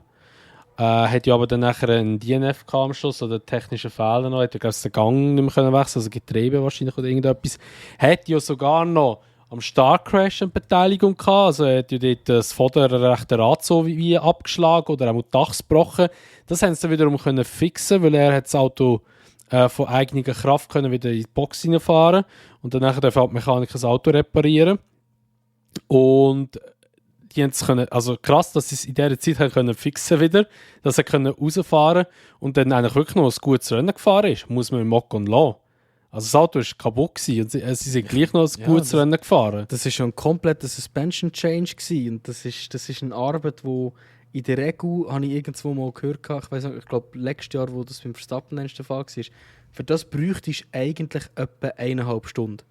Hat ja aber dann nachher einen DNF am Schluss oder technische Fehler noch. Hat ja den Gang nicht mehr können wechseln, also Getriebe wahrscheinlich oder irgendetwas. Hat ja sogar noch am Starcrash eine Beteiligung gehabt. Also er hat ja dort das vorderrechte Rad so wie abgeschlagen oder auch die Dachs gebrochen. Das haben sie dann wiederum können fixen, weil er hat das Auto von eigener Kraft können wieder in die Box reinfahren und dann darf halt die Mechaniker das Auto reparieren. Und die haben es können, also krass, dass sie es in dieser Zeit haben können fixen wieder, dass er können rausfahren und dann eigentlich wirklich noch ein gutes Rennen gefahren ist, muss man im Ocon lassen. Also das Auto war kaputt gewesen und sie sind gleich noch ein gutes Rennen gefahren. Das war schon ein kompletter Suspension Change gewesen. Und das ist eine Arbeit, die in der Regel, habe ich irgendwo mal gehört, ich weiß nicht, ich glaube letztes Jahr, wo das beim Verstappen der Fall war, für das bräuchtest du eigentlich etwa 1,5 Stunden.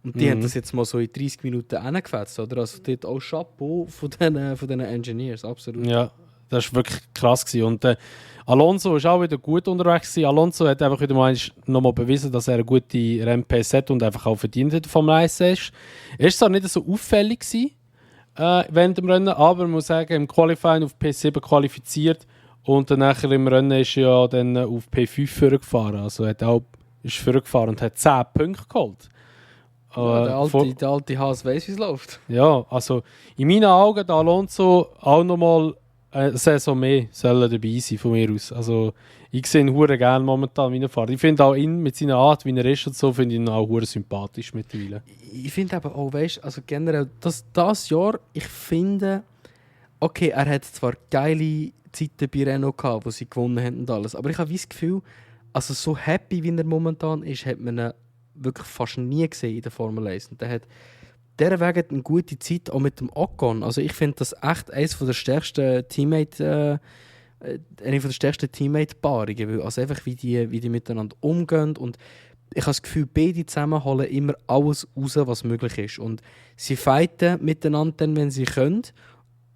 Und die haben das jetzt mal so in 30 Minuten reingefetzt, oder? Also dort auch Chapeau von diesen Engineers, absolut. Ja, das war wirklich krass gewesen. Und Alonso war auch wieder gut unterwegs gewesen. Alonso hat einfach wieder nochmal bewiesen, dass er eine gute Rennpace hat und einfach auch verdient hat vom Eis ist. Er war zwar nicht so auffällig gewesen, während dem Rennen, aber man muss sagen, im Qualifying auf P7 qualifiziert und dann nachher im Rennen ist er ja dann auf P5 vorgefahren. Also er ist vorgefahren und hat 10 Punkte geholt. Ja, der alte Haas weiss, wie es läuft. Ja, also in meinen Augen der Alonso auch nochmal eine Saison mehr sollen dabei sein von mir aus. Also ich sehe ihn hure gerne momentan, wie er fährt. Ich finde auch ihn mit seiner Art, wie er ist und so, finde ich ihn auch hure sympathisch mittlerweile. Ich finde aber auch, weißt, also generell, das Jahr, ich finde, okay, er hat zwar geile Zeiten bei Renault gehabt, wo sie gewonnen haben und alles, aber ich habe das Gefühl, also so happy, wie er momentan ist, hat man ihn wirklich fast nie gesehen in der Formel 1. Und der hat dieser Weg eine gute Zeit auch mit dem Ocon. Also ich finde das echt eines der stärksten eine der stärksten Teammate-Paarungen. Also einfach wie die miteinander umgehen. Und ich habe das Gefühl, beide zusammen holen immer alles raus, was möglich ist. Und sie fighten miteinander dann, wenn sie können.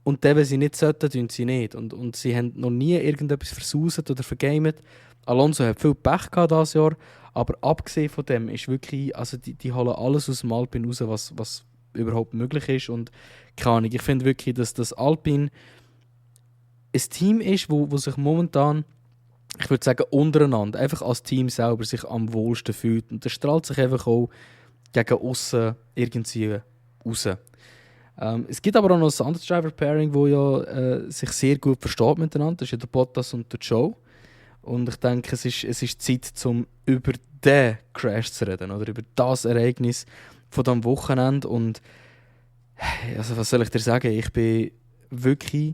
Und dann, wenn sie nicht sollten, tun sie nicht. Und sie haben noch nie irgendetwas versaut oder vergamet. Alonso hat viel Pech gehabt dieses Jahr. Aber abgesehen von dem ist wirklich, also die holen alles aus dem Alpine raus, was überhaupt möglich ist. Und keine Ahnung, ich finde wirklich, dass das Alpine ein Team ist, wo sich momentan, ich würde sagen, untereinander, einfach als Team selber sich am wohlsten fühlt. Und das strahlt sich einfach auch gegen aussen irgendwie raus. Es gibt aber auch noch ein anderes Driver-Pairing, das ja sich sehr gut versteht miteinander. Das ist ja der Bottas und der Joe. Und ich denke, es ist Zeit, um über den Crash zu reden, oder über das Ereignis von diesem Wochenende. Und also, was soll ich dir sagen? Ich bin wirklich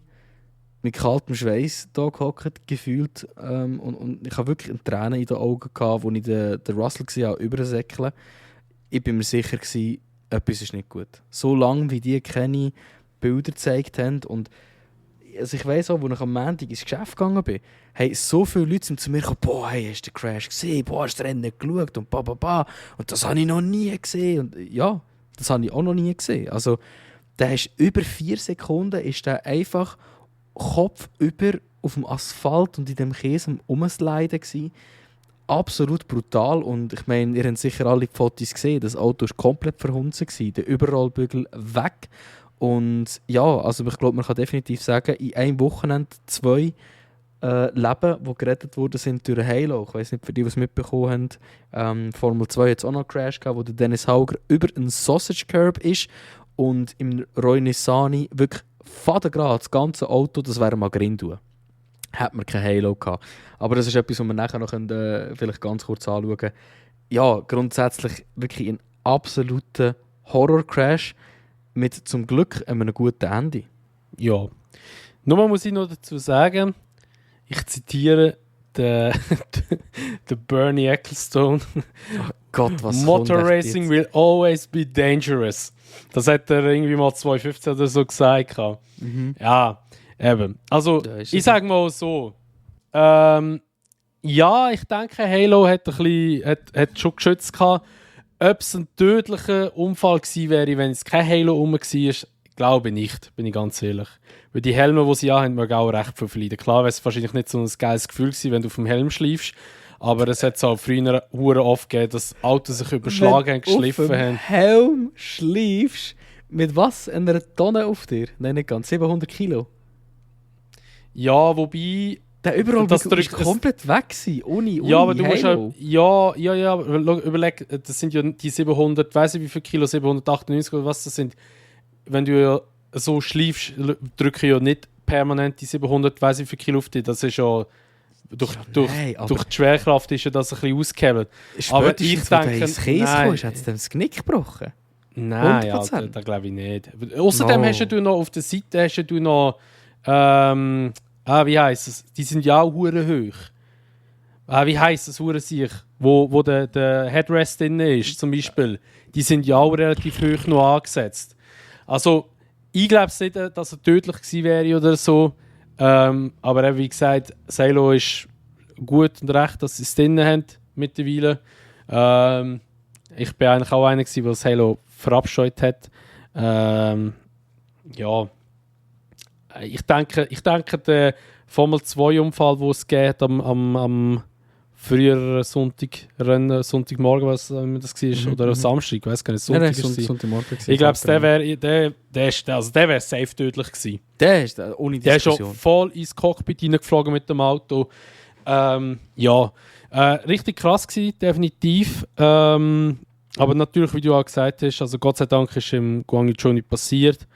mit kaltem Schweiß da gehockt, gefühlt. Und ich habe wirklich eine Träne in den Augen gehabt, als ich den Russell gesehen habe, übersäckeln. Ich bin mir sicher gewesen, etwas ist nicht gut. So lange, wie die keine Bilder gezeigt haben. Und also ich weiss auch, als ich am Montag ins Geschäft gegangen bin, hey, so viele Leute sind zu mir gekommen, boah, hey, hast du den Crash gesehen? Boah, hast du das Rennen geschaut? Und Und das habe ich noch nie gesehen. Und ja, das habe ich auch noch nie gesehen. Also, der ist über 4 Sekunden ist der einfach kopfüber auf dem Asphalt und in dem Käse am Umsliden gsi. Absolut brutal. Und ich meine, ihr habt sicher alle die Fotos gesehen. Das Auto war komplett verhunzen, der Überrollbügel weg. Und ja, also ich glaube, man kann definitiv sagen, in einem Wochenende 2 Leben, die gerettet wurden, sind durch Halo. Ich weiß nicht, für die, die es mitbekommen haben. Formel 2 hat es auch noch einen Crash gehabt, wo der Dennis Hauger über einen Sausage Curb ist und im Roy Nissany wirklich Vatergrad, das ganze Auto, das wäre mal Grindu. Hat man kein Halo gehabt. Aber das ist etwas, was wir nachher noch vielleicht ganz kurz anschauen können. Ja, grundsätzlich wirklich ein absoluter Horror-Crash mit zum Glück einem guten Ende. Ja. Nur muss ich noch dazu sagen, ich zitiere den Bernie Ecclestone. Oh Gott, was Motor Racing will always be dangerous. Das hat er irgendwie mal 2015 oder so gesagt. Mhm. Ja, eben. Also, ich sage mal so. Ja, ich denke, Halo hat schon geschützt gehabt. Ob es ein tödlicher Unfall gewesen wäre, wenn es kein Halo rum war, glaube ich nicht, bin ich ganz ehrlich. Weil die Helme, die sie haben, mögen auch recht viel verleiden. Klar wäre es wahrscheinlich nicht so ein geiles Gefühl gewesen, wenn du auf dem Helm schläfst, aber es hat es auch früher hure oft gegeben, dass Autos sich überschlagen haben, geschliffen haben. Wenn du auf dem Helm schläfst, mit was? Einer Tonne auf dir? Nein, nicht ganz. 700 Kilo. Ja, wobei... Der überall das ist komplett weg gewesen, ohne ja, aber du musst Halo. ja, überleg, das sind ja die 700, weiss ich wie viel Kilo, 798 oder was das sind. Wenn du ja so schläfst, drücke ja nicht permanent die 700, weiss ich wie viel Kilo auf dich. Das ist ja durch die Schwerkraft ist ja das ein bisschen ausgehebelt. Aber ich denke, ins Käse kommst, hat es dem das Genick gebrochen? Nein, ja, das glaube ich nicht. Außerdem hast du noch auf der Seite noch wie heisst es? Die sind ja auch hure hoch. Wie heisst es, hure sich, wo der Headrest drin ist, zum Beispiel. Die sind ja auch relativ hoch noch angesetzt. Also, ich glaube nicht, dass er tödlich gewesen wäre oder so. Aber eben, wie gesagt, Halo ist gut und recht, dass sie es drin haben mittlerweile. Ich bin eigentlich auch einer, der das Halo verabscheut hat. Ja. Ich denke, der Formel 2-Unfall, den es geht am früheren Sonntagmorgen, was das war, oder Samstag, ich weiß gar nicht, Sonntagmorgen. Ich glaube, der wäre safe tödlich gewesen. Der ist ohne Diskussion. Der ist schon voll ins Cockpit reingeflogen mit dem Auto. Richtig krass gewesen, definitiv. Aber natürlich, wie du auch gesagt hast, also Gott sei Dank ist im Guangzhou nicht passiert.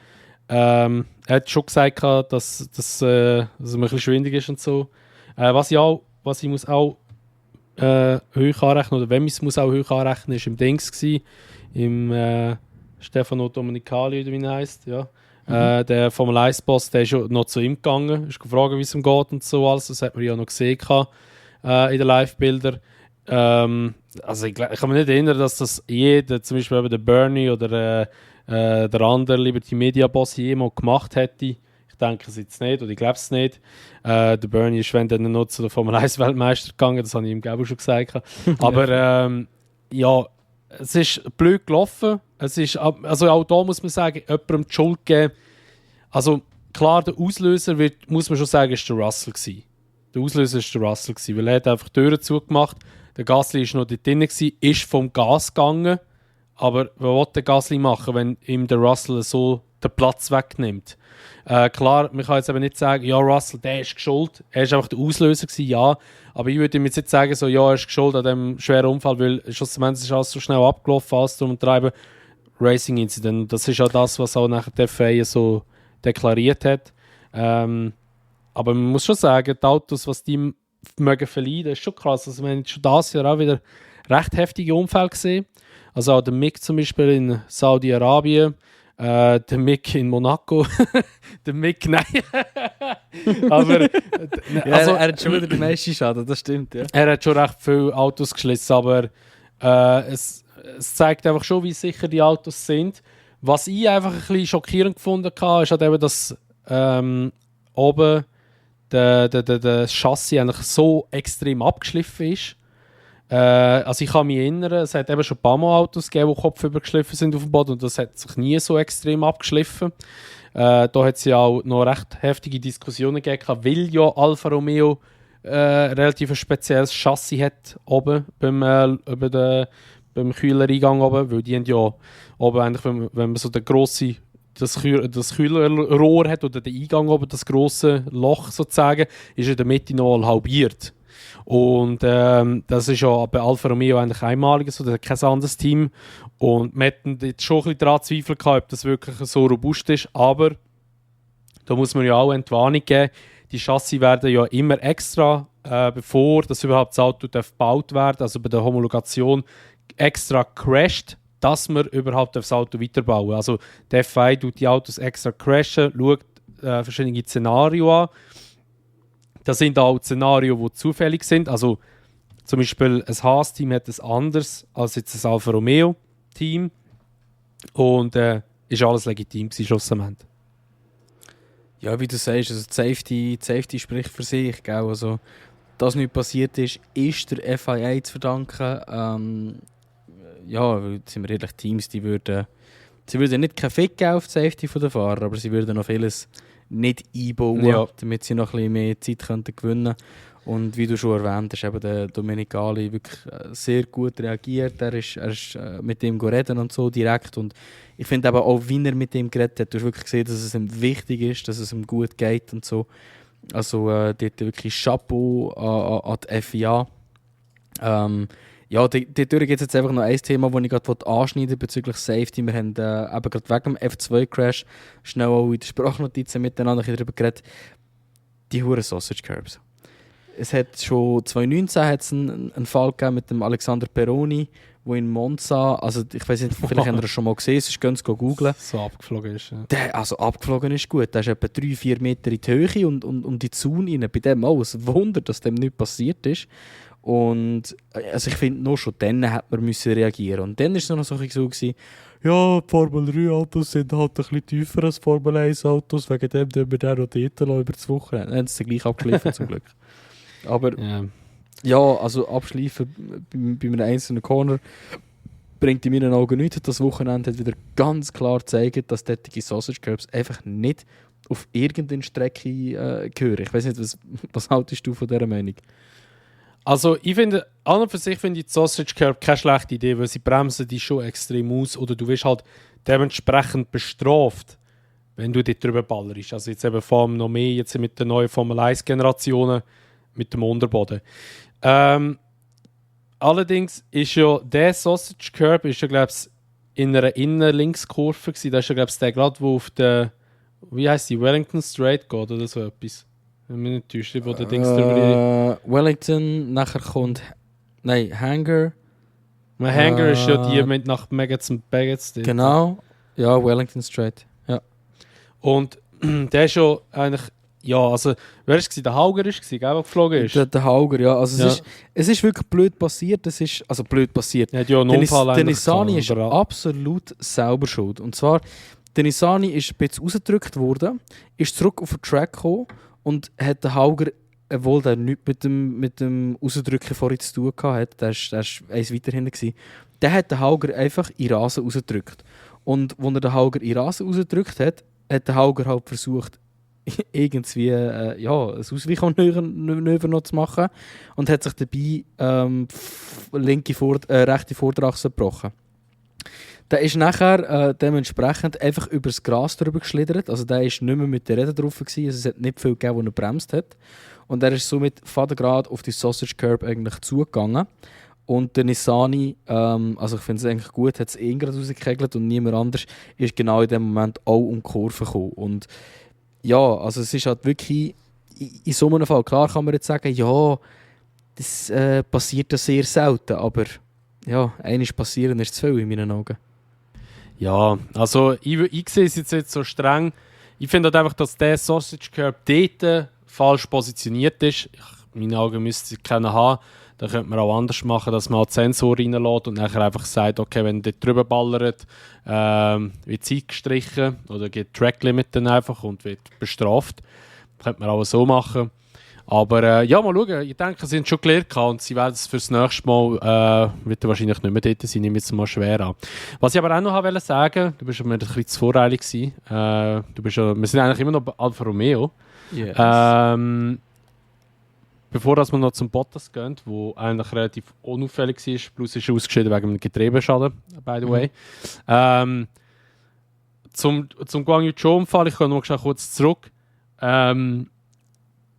Er hat schon gesagt, dass er ein bisschen schwindig ist und so. Was ich muss auch hoch anrechnen, oder wenn ich es muss auch hoch anrechnen, ist im Dings gsi, im Stefano Domenicali, wie er heisst, ja. Der Formel 1 Boss, der ist schon noch zu ihm gegangen, ist gefragt, wie es ihm geht und so alles. Das hat man ja noch gesehen in den Live-Bildern. Also ich kann mich nicht erinnern, dass das jeder, zum Beispiel eben der Bernie oder der andere Liberty Media Boss jemals gemacht hätte. Ich denke es jetzt nicht, oder ich glaube es nicht. Der Bernie ist, wenn dann noch zu der Formel 1 Weltmeister gegangen, das habe ich ihm glaube ich schon gesagt. Aber ja, es ist blöd gelaufen. Es ist, also auch da muss man sagen, jemandem die Schuld geben. Also klar, der Auslöser muss man schon sagen, ist der Russell gewesen. Der Auslöser ist der Russell gewesen, weil er hat einfach die Türen zugemacht. Der Gasly war noch dort drin, ist vom Gas gegangen. Aber was will der Gasly machen, wenn ihm der Russell so den Platz wegnimmt? Klar, man kann jetzt eben nicht sagen, ja, Russell, der ist schuld. Er war einfach der Auslöser gewesen, ja. Aber ich würde ihm jetzt nicht sagen, so, ja, er ist schuld an diesem schweren Unfall, weil schlussendlich ist alles so schnell abgelaufen, alles drum und treiben. Racing Incident. Das ist ja das, was auch nachher die FIA so deklariert hat. Aber man muss schon sagen, die Autos, was die mögen verleiden, ist schon krass. Also wir haben schon dieses Jahr auch wieder recht heftige Unfälle gesehen. Also auch der Mick zum Beispiel in Saudi-Arabien, der Mick in Monaco, der Mick, nein. Aber also, er hat schon wieder den meisten Schaden, das stimmt, ja. Er hat schon recht viele Autos geschlissen, aber es zeigt einfach schon, wie sicher die Autos sind. Was ich einfach ein bisschen schockierend gefunden habe, ist halt eben, dass oben das Chassis eigentlich so extrem abgeschliffen ist. Also ich kann mich erinnern, es hat eben schon ein paar Mal Autos gegeben, die kopfüber geschliffen sind auf dem Boden und das hat sich nie so extrem abgeschliffen. Da hat es ja auch noch recht heftige Diskussionen gegeben, weil ja Alfa Romeo relativ ein spezielles Chassis hat oben beim Kühlereingang oben, weil die haben ja oben eigentlich, wenn man so das Kühlerrohr hat oder der Eingang oben, das grosse Loch sozusagen, ist in der Mitte noch halbiert. Und das ist ja bei Alfa Romeo eigentlich einmalig, so, das hat kein anderes Team. Und wir hatten jetzt schon ein bisschen daran Zweifel gehabt, ob das wirklich so robust ist. Aber Da muss man ja auch Entwarnung geben. Die Chassis werden ja immer extra, bevor das überhaupt das Auto gebaut werden, also bei der Homologation extra crasht, dass man überhaupt das Auto weiterbauen darf. Also der FIA tut die Autos extra crashen, schaut verschiedene Szenarien an. Das sind auch Szenarien, die zufällig sind. Also zum Beispiel ein Haas-Team hat es anders als jetzt ein Alfa Romeo-Team. Und ist alles legitim gewesen, schlussendlich. Ja, wie du sagst, also die Safety spricht für sich. Gell? Also, dass nichts passiert ist, ist der FIA zu verdanken. Ja, sind wir ehrlich, Teams, sie würden nicht kein Fick geben auf die Safety der Fahrer, aber sie würden noch vieles nicht einbauen, damit sie noch ein bisschen mehr Zeit könnten gewinnen könnten. Und wie du schon erwähnt hast, eben der Domenicali wirklich sehr gut reagiert. Er ist mit ihm reden und so direkt. Und ich finde eben auch, wie er mit ihm geredet hat, du hast wirklich gesehen, dass es ihm wichtig ist, dass es ihm gut geht und so. Also dort wirklich Chapeau an die FIA. Ja, dort gibt es jetzt einfach noch ein Thema, das ich gerade anschneiden will bezüglich Safety. Wir haben eben gerade wegen dem F2-Crash schnell auch in den Sprachnotizen miteinander darüber geredet. Die huren Sausage Curbs. Es hat schon 2019 hat's einen Fall gegeben mit dem Alexander Peroni, wo in Monza, also ich weiß nicht, vielleicht habt ihr das schon mal gesehen, sonst könnt ihr googeln. So abgeflogen ist. Ja. Der, also abgeflogen ist gut, der ist etwa 3-4 Meter in die Höhe und in die Zaun rein. Bei dem auch ein Wunder, dass dem nichts passiert ist. Und also ich finde, nur schon dann hat man müssen reagieren. Und dann war es noch so gewesen, ja, die Formel 3 Autos sind halt ein bisschen tiefer als Formel 1 Autos, wegen dem wir den noch dort über das Wochenende. Dann haben sie gleich abgeliefert zum Glück. Aber ja, also abschleifen bei einem einzelnen Corner bringt in meinen Augen nichts. Das Wochenende hat wieder ganz klar gezeigt, dass solche Sausage Curbs einfach nicht auf irgendeine Strecke gehören. Ich weiß nicht, was haltest du von dieser Meinung? Also ich finde, an und für sich finde ich die Sausage Curb keine schlechte Idee, weil sie bremsen die schon extrem aus oder du wirst halt dementsprechend bestraft, wenn du dort drüber ballerst. Also jetzt eben vor allem noch mehr jetzt mit den neuen Formel 1 Generationen mit dem Unterboden. Allerdings ist ja der Sausage Curb ist ja, glaube ich, in einer Innenlinkskurve gewesen. Da ist ja, glaube ich, der gerade, wo auf der, wie heisst die, Wellington Straight geht oder so etwas. Wenn mich nicht täuscht, wo der Dings drüber Wellington, nachher kommt, nein, Hangar. Hangar ist ja die mit nach Maggots und Baggots. Genau, ja, Wellington Straight, ja. Und der ist ja eigentlich, ja, also, wer war es? Der Hauger war es, der geflogen ist? Der Hauger, ja. Also ja. Es ist wirklich blöd passiert. Blöd passiert. Er hat ja einen Unfall der Nissani ist absolut selber schuld. Und zwar, der Nissani ist ein bisschen rausgedrückt worden, ist zurück auf den Track gekommen und hat den Hauger, obwohl der nichts mit dem Rausdrücken vorhin zu tun hatte, der war eins weiter hinten, der hat den Hauger einfach in den Rasen rausgedrückt. Und als er den Hauger in den Rasen rausgedrückt hat, hat der Hauger halt versucht, irgendwie ein Ausweichmanöver noch zu machen und hat sich dabei rechte Vorderachse gebrochen. Der ist nachher dementsprechend einfach über das Gras drüber geschlittert. Also der ist nicht mehr mit der Räder drauf gewesen. Also es hat nicht viel gegeben, wo er bremst hat. Und er ist somit fadengrad auf die Sausage Curb eigentlich zugegangen. Und der Nissani, also ich finde es eigentlich gut, hat es ihn gerade rausgekegelt und niemand anders ist genau in dem Moment auch um die Kurve gekommen. Und ja, also es ist halt wirklich, in so einem Fall, klar kann man jetzt sagen, ja, das passiert ja sehr selten, aber ja, eines passieren ist zu viel in meinen Augen. Ja, also ich sehe es jetzt so streng. Ich finde halt einfach, dass der Sausage Curb dort falsch positioniert ist. In meinen Augen müsste es keinen haben. Da könnte man auch anders machen, dass man halt Sensor reinlässt und nachher einfach sagt, okay, wenn dort drüber ballert, wird Zeit gestrichen oder geht Track-Limit dann einfach und wird bestraft. Könnte man auch so machen. Aber ja, mal schauen. Ich denke, sie sind schon gelernt und sie werden es fürs nächste Mal wird wahrscheinlich nicht mehr dort sein. Ich nehme jetzt mal schwer an. Was ich aber auch noch wollte sagen, du bist mir ein bisschen zu voreilig gewesen. Wir sind eigentlich immer noch bei Alfa Romeo. Yes. Bevor wir noch zum Bottas gehen, wo eigentlich relativ unauffällig war, plus ist ausgeschieden wegen einem Getriebeschaden, by the way. Zum Guang Yu Zhou-Unfall, ich komme noch kurz zurück. Der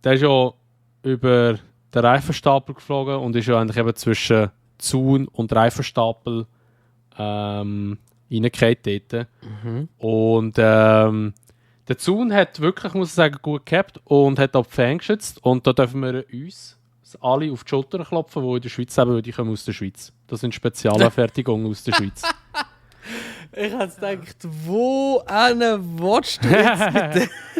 ist ja über den Reifenstapel geflogen und ist ja eigentlich eben zwischen Zaun und Reifenstapel reingefallen dort. Und der der Zaun hat wirklich, muss ich sagen, gut gehabt und hat auch die Fans geschützt. Und da dürfen wir uns alle auf die Schulter klopfen, die in der Schweiz leben, weil die kommen aus der Schweiz. Das sind Spezialanfertigungen aus der Schweiz. Ich habe gedacht, wo willst du jetzt mit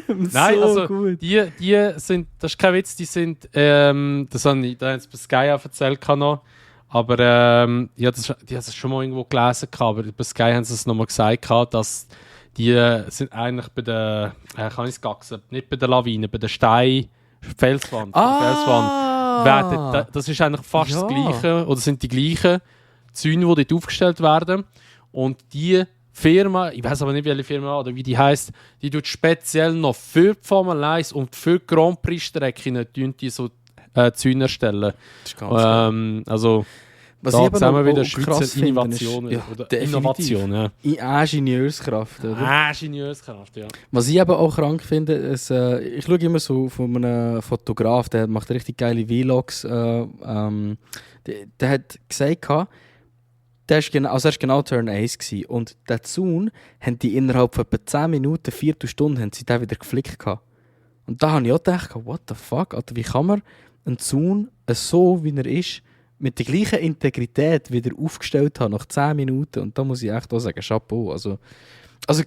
dem? Nein, so also gut. die sind, das ist kein Witz, die sind, das habe ich, da haben sie bei Sky auch erzählt noch, aber ja, die haben es schon mal irgendwo gelesen, aber bei Sky haben sie es nochmal gesagt, dass die sind eigentlich bei der, kann ich es gaxen, nicht bei der Lawine, bei der Felswand, das ist eigentlich fast das Gleiche, oder sind die gleichen Zäune, die dort aufgestellt werden. Und die Firma, ich weiß aber nicht, welche Firma oder wie die heisst, die tut speziell noch für die Formel 1 und für die Grand Prix-Strecken die so Zäune erstellen. Das ist ganz also, was da ich aber zusammen noch wieder auch krass Schweizer Innovation. finde, ist, Oder definitiv. Innovation, ja. Ingenieurskraft, oder? Ingenieurskraft, ja. Was ich eben auch krank finde, ist, ich schaue immer so von einem Fotograf, der macht richtig geile Vlogs. Der hat gesagt, er war genau Turn 1 gewesen. Und den Zaun haben die innerhalb von etwa 10 Minuten, Viertelstunde, haben sie den wieder geflickt gehabt. Und da habe ich auch gedacht, what the fuck, Alter, wie kann man einen Zaun so, wie er ist, mit der gleichen Integrität wieder aufgestellt haben, nach 10 Minuten. Und da muss ich echt auch sagen, Chapeau. Also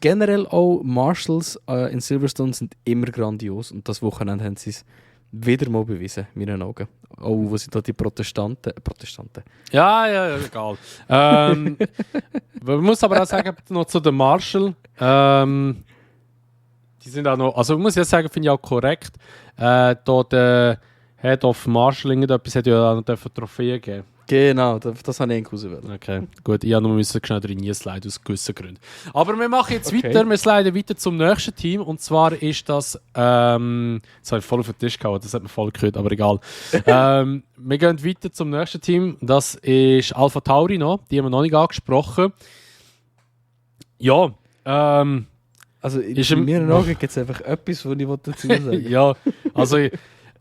generell auch Marshalls in Silverstone sind immer grandios. Und das Wochenende haben sie es wieder mal bewiesen, in meinen Augen. Auch wo sie da die Protestanten. Ja, egal. Man muss aber auch sagen, noch zu den Marshall, die sind auch noch, also muss ich sagen, finde ich auch korrekt, da der Head of Marshall etwas hat ja auch noch eine Trophäe gegeben. Genau, das habe ich eigentlich ausgewählt. Okay, gut, ich habe nur schnell drin sliden aus gewissen Gründen. Aber wir machen jetzt weiter, wir sliden weiter zum nächsten Team und zwar ist das, das habe ich voll auf den Tisch gehauen, das hat mir voll gehört, aber egal. Wir gehen weiter zum nächsten Team, das ist Alpha Tauri noch, die haben wir noch nicht angesprochen. Ja, also in meinen Augen gibt es einfach etwas, was ich dazu sagen will. Ja, also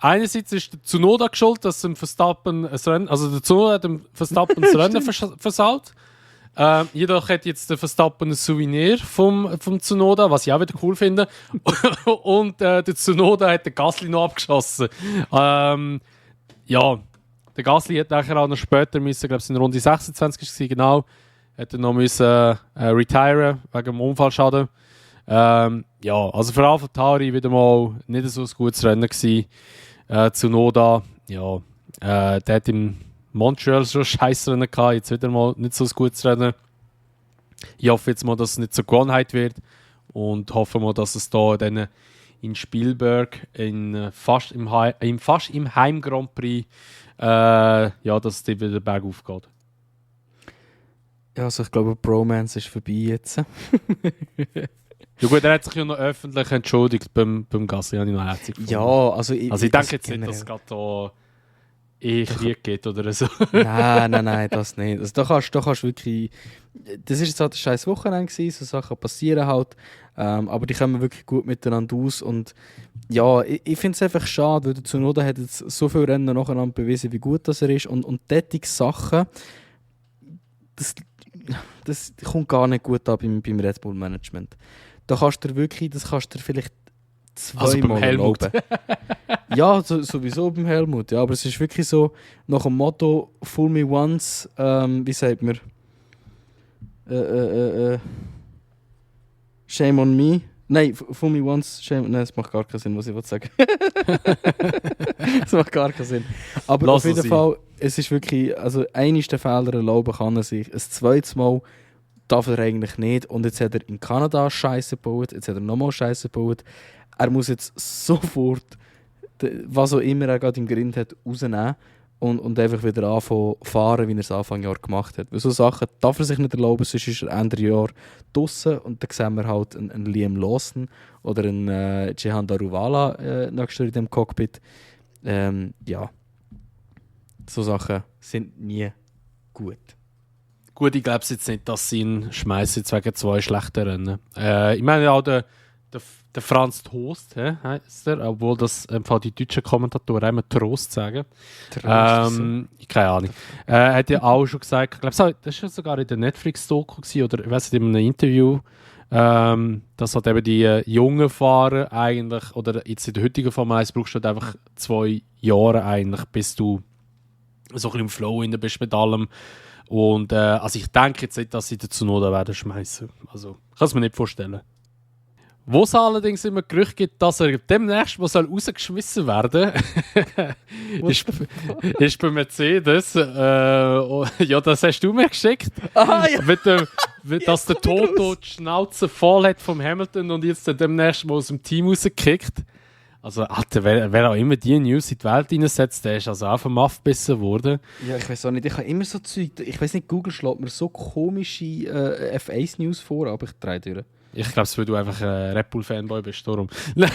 einerseits ist der Tsunoda geschuld, dass dem Verstappen das Rennen, also der Tsunoda hat dem Verstappen das Rennen versaut. Jedoch hat jetzt der Verstappen ein Souvenir vom Tsunoda, was ich auch wieder cool finde. Und der Tsunoda hat den Gasly noch abgeschossen. Ja, der Gasly hat nachher auch noch später müssen, glaube ich, in Runde 26 war genau, hat er noch müssen retiren wegen dem Unfallschaden. Ja, also für Alpha Tauri wieder mal nicht so ein gutes Rennen gewesen. Tsunoda, ja, der hat im Montreal schon ein Scheissrennen gehabt, jetzt wieder mal nicht so ein gutes Rennen. Ich hoffe jetzt mal, dass es nicht zur Gewohnheit wird und hoffe mal, dass es da dann in Spielberg fast im Heim Grand Prix ja, dass es wieder bergauf geht. Ja, also ich glaube, Bromance ist vorbei jetzt. Ja gut, er hat sich ja noch öffentlich entschuldigt beim Gasly, habe ich noch herzlich gefunden. Ja, also ich denke jetzt nicht, dass es gerade da Krieg geht oder so. Nein, das nicht. Also da kannst wirklich... Das ist jetzt halt ein scheiß Wochenende gewesen, so Sachen passieren halt. Aber die kommen wirklich gut miteinander aus. Und ja, ich finde es einfach schade, weil der Tsunoda hat jetzt so viele Rennen nacheinander bewiesen, wie gut das er ist. Und solche Sachen, das kommt gar nicht gut an beim Red Bull Management. Da kannst du wirklich, das kannst du vielleicht zweimal erlauben. Ja, sowieso beim Helmut. Ja, aber es ist wirklich so, nach dem Motto Fool me once, wie sagt man? Shame on me. Nein, Fool me once, shame... Nein, das macht gar keinen Sinn, was ich sagen Das macht gar keinen Sinn. Aber Lass auf jeden Fall, es ist wirklich, also eines der Fehler erlauben kann er sich. Ein zweites Mal darf er eigentlich nicht. Und jetzt hat er in Kanada Scheiße gebaut, jetzt hat er nochmal Scheiße gebaut. Er muss jetzt sofort, was auch immer er gerade im Grind hat, rausnehmen und einfach wieder anfangen fahren, wie er es Anfang Jahr gemacht hat. Weil so Sachen darf er sich nicht erlauben, sonst ist er Ende Jahr draussen und dann sehen wir halt einen Liam Lawson oder einen Jehan Daruvala nächstes Jahr in dem Cockpit. Ja, so Sachen sind nie gut. Gut, ich glaube jetzt nicht, dass sie ihn schmeißen wegen 2 schlechten Rennen. Ich meine auch der Franz Toast heisst er, obwohl das die deutschen Kommentatoren immer Trost sagen. Keine Ahnung. Er hat ja auch schon gesagt, ich glaube, das war sogar in der Netflix-Doku oder ich weiß nicht, in einem Interview, Dass halt eben die jungen Fahrer eigentlich, oder jetzt in der heutigen Formel 1 brauchst du halt einfach 2 Jahre eigentlich, bis du so ein bisschen im Flow in bist mit allem. Und also ich denke jetzt nicht, dass sie dazu Tsunoda werden schmeißen. Also ich kann es mir nicht vorstellen. Wo es allerdings immer Gerüchte gibt, dass er demnächst mal rausgeschmissen werden ist bei Mercedes. Ja, das hast du mir geschickt. Ah, ja. Dass der Toto die Schnauze voll hat vom Hamilton und jetzt dann demnächst mal aus dem Team rausgekickt. Also, Alter, wer auch immer die News in die Welt reinsetzt, der ist also auch vom Aff gebissen worden. Ja, ich weiß auch nicht. Ich habe immer so Zeug. Ich weiß nicht, Google schlägt mir so komische F1-News vor, aber ich drehe durch. Ich glaube, es weil du einfach ein Red Bull-Fanboy bist, darum. Nein,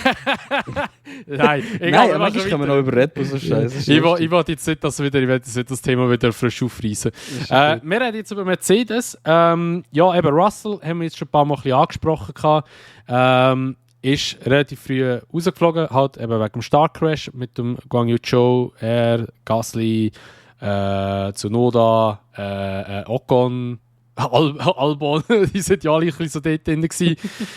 egal, Nein, manchmal kann man auch über Red Bull so scheiße. Ich will jetzt nicht, dass wieder, ich will jetzt nicht das Thema wieder frisch aufreißen. Wir reden jetzt über Mercedes. Ja, eben Russell haben wir jetzt schon ein paar Mal ein bisschen angesprochen. Ist relativ früh rausgeflogen, halt eben wegen dem Startcrash mit dem Guan Yu Zhou, Gasly, Tsunoda, Ocon, Albon, die sind ja alle ein bisschen so dort drin gewesen.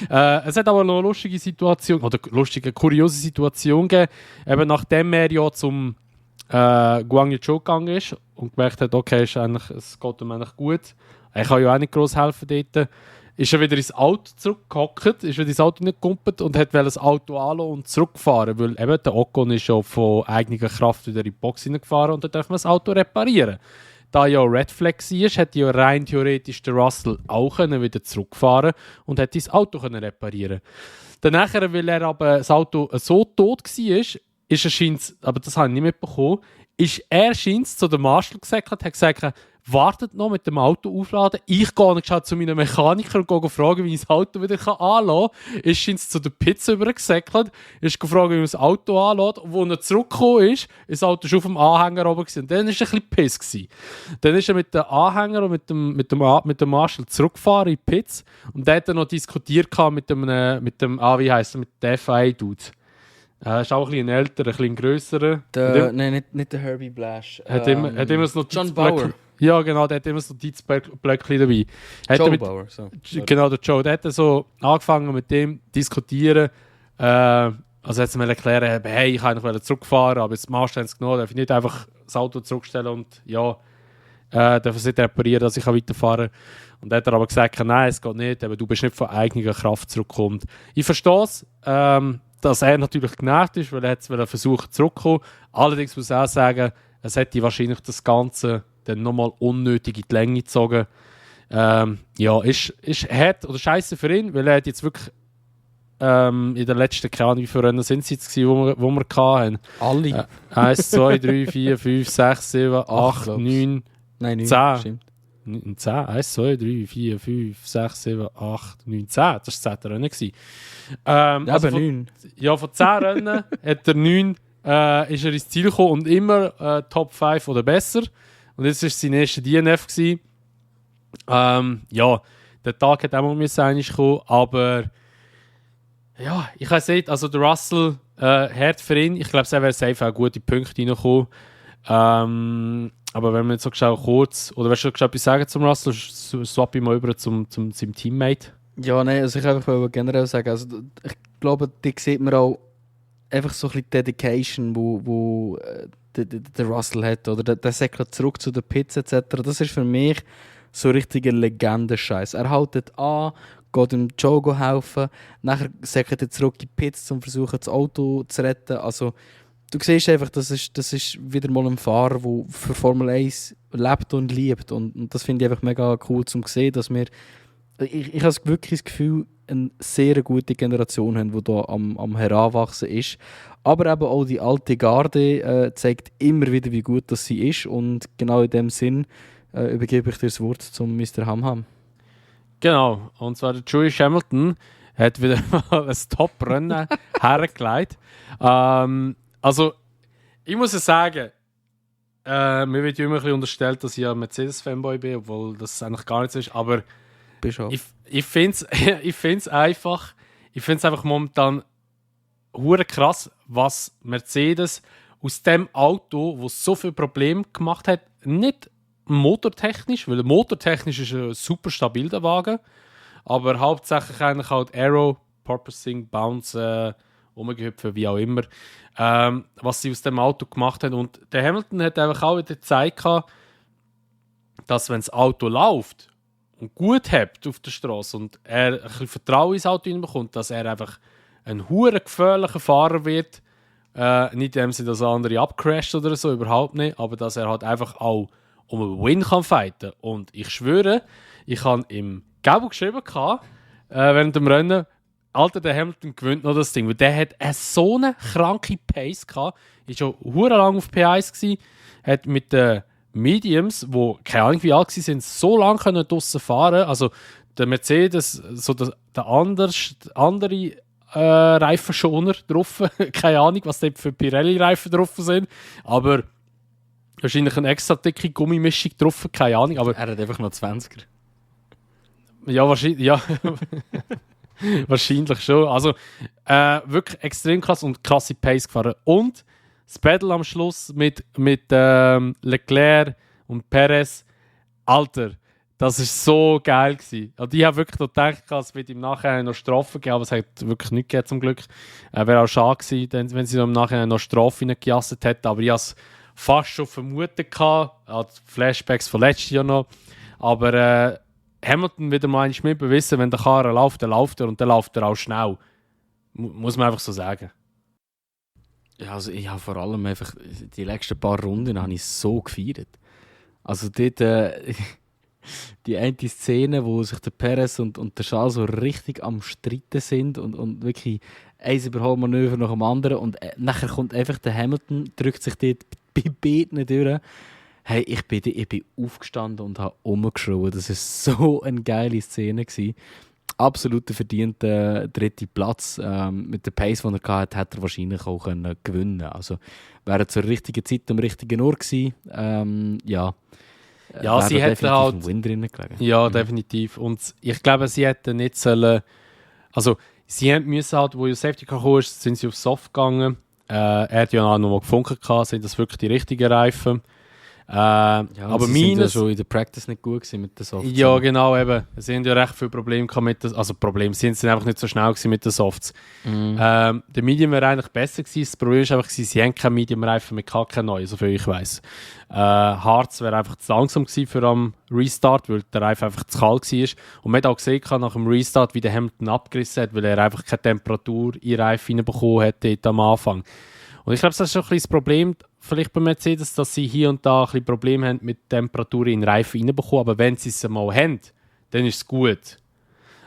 Es hat aber noch eine lustige Situation, oder kuriose Situation gegeben, eben nachdem er ja zum Guan Yu Zhou gegangen ist und gemerkt hat, okay, es geht ihm eigentlich gut. Er kann ja auch nicht gross helfen dort. Ist er wieder ins Auto zurückgehockt, ist wieder ins Auto nicht gekumpelt und wollte das Auto anlassen und zurückfahren, weil eben der Ocon ist ja von eigener Kraft wieder in die Box hineingefahren und dann darf man das Auto reparieren. Da ja Red Flag war, hätte ja rein theoretisch der Russell auch wieder zurückfahren und hätte das Auto reparieren können. Danach, weil er aber das Auto so tot war, ist er scheint, aber das habe ich nicht mitbekommen, ist er scheint zu dem Marshall gesagt, hat gesagt, wartet noch mit dem Auto aufladen. Ich gehe nicht zu meinem Mechaniker und gehe fragen, wie ich das Auto wieder anlassen kann. Ist scheint zu der Pizza übergesäckelt, ist gefragt, wie man das Auto anlässt. Und als er zurückgekommen ist das Auto schon auf dem Anhänger oben gewesen. Und dann war er ein bisschen piss. Dann ist er mit dem Anhänger und mit dem Marshall zurückgefahren in die Pizza. Und dann hat er noch diskutiert mit dem wie heisst er, mit dem FIA-Dude. Er ist auch ein bisschen älter, ein bisschen grösserer. Nein, nicht der Herbie Blash. Hat immer so John Bauer. Ja, genau, der hat immer so Notizblöckchen dabei. Joe Bauer, so. Genau, der Joe. Der hat so angefangen mit dem zu diskutieren. Also hat er mir erklärt, hey, ich kann eigentlich zurückfahren, aber jetzt machst du es genau, darf ich nicht einfach das Auto zurückstellen und ja, darf es nicht reparieren, dass ich weiterfahren kann. Und dann hat er aber gesagt, nein, es geht nicht, aber du bist nicht von eigener Kraft zurückgekommen. Ich verstehe es, dass er natürlich genervt ist, weil er jetzt versucht zurückzukommen. Allerdings muss ich auch sagen, es hätte wahrscheinlich das Ganze dann nochmal unnötig in die Länge gezogen. Ja, ist hart oder scheiße für ihn, weil er hat jetzt wirklich in der letzten, keine Ahnung, wie viele Rennen sind es jetzt gewesen, wo wir hatten. Alle? 1, 2, 3, 4, 5, 6, 7, 8, 9, Nein, 9, 10. Stimmt. 10, 1, 2, 3, 4, 5, 6, 7, 8, 9, 10. Das war das 10. Rennen. Also von 9. Ja, von 10 Rennen hat er 9 ist er ins Ziel gekommen und immer Top 5 oder besser. Und jetzt war es sein erster DNF gewesen. Ja, der Tag hat auch mal eigentlich kommen, aber ja, ich weiß nicht, also der Russell, hart für ihn. Ich glaube, er wäre safe auch gute Punkte reingekommen. Aber wenn wir jetzt so schnell kurz, oder willst du schon etwas sagen zum Russell, swap ich mal über zum seinem Teammate? Ja, nein, also ich einfach generell sagen, also ich glaube, da sieht man auch einfach so ein bisschen Dedication, wo der Russell hat, oder der säckelt zurück zu der Pizza etc. Das ist für mich so richtiger Legendenscheiß. Er haltet an, geht dem Joe helfen, nachher säckelt er zurück in die Pizza, um versuchen, das Auto zu retten. Also, du siehst einfach, das ist wieder mal ein Fahrer, der für Formel 1 lebt und liebt. Und das finde ich einfach mega cool zu sehen, dass wir. Ich habe wirklich das Gefühl, eine sehr gute Generation haben, die hier am Heranwachsen ist. Aber eben auch die alte Garde zeigt immer wieder, wie gut das sie ist. Und genau in dem Sinn übergebe ich dir das Wort zum Mr. Hamham. Genau, und zwar der Lewis Hamilton hat wieder mal ein Top-Rennen hergelegt. Also, ich muss ja sagen, mir wird ja immer ein bisschen unterstellt, dass ich ein Mercedes-Fanboy bin, obwohl das eigentlich gar nicht so ist. Aber ich finde es einfach momentan hure krass, was Mercedes aus dem Auto, das so viele Probleme gemacht hat, nicht motortechnisch, weil motortechnisch ist ein super stabiler Wagen, aber hauptsächlich eigentlich halt Aero, Porpoising, Bounce, rumgehüpfen, wie auch immer, was sie aus dem Auto gemacht haben. Und der Hamilton hat einfach auch wieder gezeigt, dass wenn das Auto läuft und gut hebt auf der Straße und er ein bisschen Vertrauen ins Auto hineinbekommt, dass er einfach ein hure gefährlicher Fahrer wird. Nicht in dem Sinne, dass andere abcrasht oder so, überhaupt nicht, aber dass er halt einfach auch um einen Win kann fighten. Und ich schwöre, ich habe im Gabo geschrieben, während dem Rennen, Alter, der Hamilton gewinnt noch das Ding, weil der hat so eine kranke Pace gehabt, ist schon hure lang auf P1 gsi, hat mit den Mediums, die keine Ahnung wie alt sind, so lange können draussen fahren. Also der Mercedes, so der andere Reifenschoner drauf. Keine Ahnung, was dort für Pirelli-Reifen drauf sind. Aber wahrscheinlich eine extra dicke Gummimischung drauf, keine Ahnung. Aber er hat einfach noch 20er. Ja, wahrscheinlich, ja. Wahrscheinlich schon. Also wirklich extrem krass und krasse Pace gefahren. Und das Battle am Schluss mit Leclerc und Perez, Alter, das war so geil gewesen. Also ich habe wirklich noch gedacht, es wird im Nachhinein noch Strafen geben, aber es hat wirklich nichts gegeben zum Glück. Wäre auch schade gewesen, wenn sie noch im Nachhinein noch Strafe reingejasset hätten, aber ich habe es fast schon vermutet gehabt, Flashbacks von letztes Jahr noch. Aber Hamilton wieder mal einmal bewiesen, wenn der Karren läuft, dann läuft er und dann läuft er auch schnell. Muss man einfach so sagen. Ja, also ich habe vor allem einfach die letzten paar Runden habe ich so gefeiert. Also dort die eine Szene, wo sich der Perez und der Charles so richtig am Streiten sind und wirklich ein Überholmanöver nach dem anderen und nachher kommt einfach der Hamilton, drückt sich dort bei beiden durch. Hey, ich bin aufgestanden und habe rumgeschrien. Das war so eine geile Szene gewesen. Absolut verdienter dritter Platz. Mit der Pace, die er hatte, hätte er wahrscheinlich auch gewinnen können. Also wäre zur richtigen Zeit am richtigen Ort gewesen. Ja, sie hätten halt einen Win drin gelegen. Ja, definitiv. Und ich glaube, sie hätten nicht sollen. Also, sie müssen halt, wo Safety Car kam, sind sie auf Soft gegangen. Er hat ja auch noch mal gefunden, sind das wirklich die richtigen Reifen. Aber sie sind ja schon in der Practice nicht gut gewesen mit den Softs. Ja, genau, eben. Sie haben ja recht viele Probleme mit den, sie sind einfach nicht so schnell gewesen mit den Softs. Der Medium wäre eigentlich besser gewesen. Das Problem ist einfach, sie haben keinen Medium-Reifen mit keinen neuen, soviel ich weiss. Harz wäre einfach zu langsam gewesen für am Restart, weil der Reifen einfach zu kalt war. Und man hat auch gesehen nach dem Restart, wie der Hamilton abgerissen hat, weil er einfach keine Temperatur in den Reifen reinbekommen hat am Anfang. Und ich glaube, das ist schon ein bisschen das Problem vielleicht bei Mercedes, dass sie hier und da ein bisschen Probleme haben mit Temperatur in den Reifen reinbekommen. Aber wenn sie es mal haben, dann ist es gut.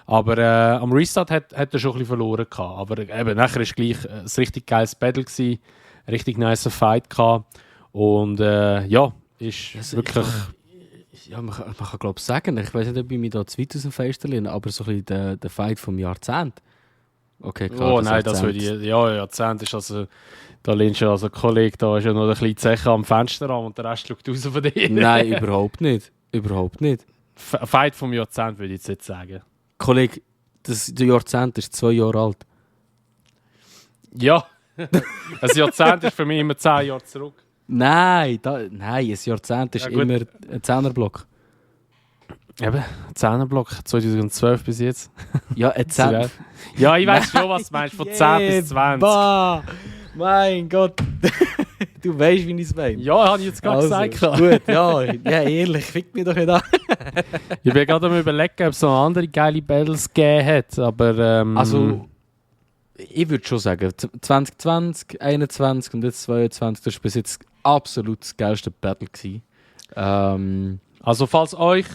Aber am Restart hat er schon ein bisschen verloren gehabt. Aber eben, nachher war gleich ein richtig geiles Battle gewesen, ein richtig nice Fight gehabt. Und ist also wirklich... Man kann glaube ich sagen, ich weiß nicht, ob ich mich da zu weit aus dem Fenster lehne, aber so ein bisschen der Fight vom Jahrzehnt. Okay, klar, das würde ich... Ja, Jahrzehnt ist also... Da lehnst du also Kollege, da ist ja noch ein bisschen Zeche am Fenster an und der Rest schaut raus von dir. Nein, überhaupt nicht. Überhaupt nicht. Fight vom Jahrzehnt würde ich jetzt nicht sagen. Kollege, der Jahrzehnt ist 2 Jahre alt. Ja. Ein Jahrzehnt ist für mich immer 10 Jahre zurück. Nein, ein Jahrzehnt ist immer ein 10er-Block. Eben, ein 10er-Block, 2012 bis jetzt. Ja, ein 10er. Ja, ich weiss schon, was du meinst, von 10 bis 20. Bah, mein Gott. Du weißt, wie ich es meine. Ja, habe ich jetzt gerade gesagt. Gut, ja, ehrlich, fick mich doch nicht an. Ich bin gerade am Überlegen, ob es noch andere geile Battles gegeben hat, aber... Also, ich würde schon sagen, 2020, 2021 und jetzt 2022, das war bis jetzt absolut das geilste Battle gewesen. Also, falls euch,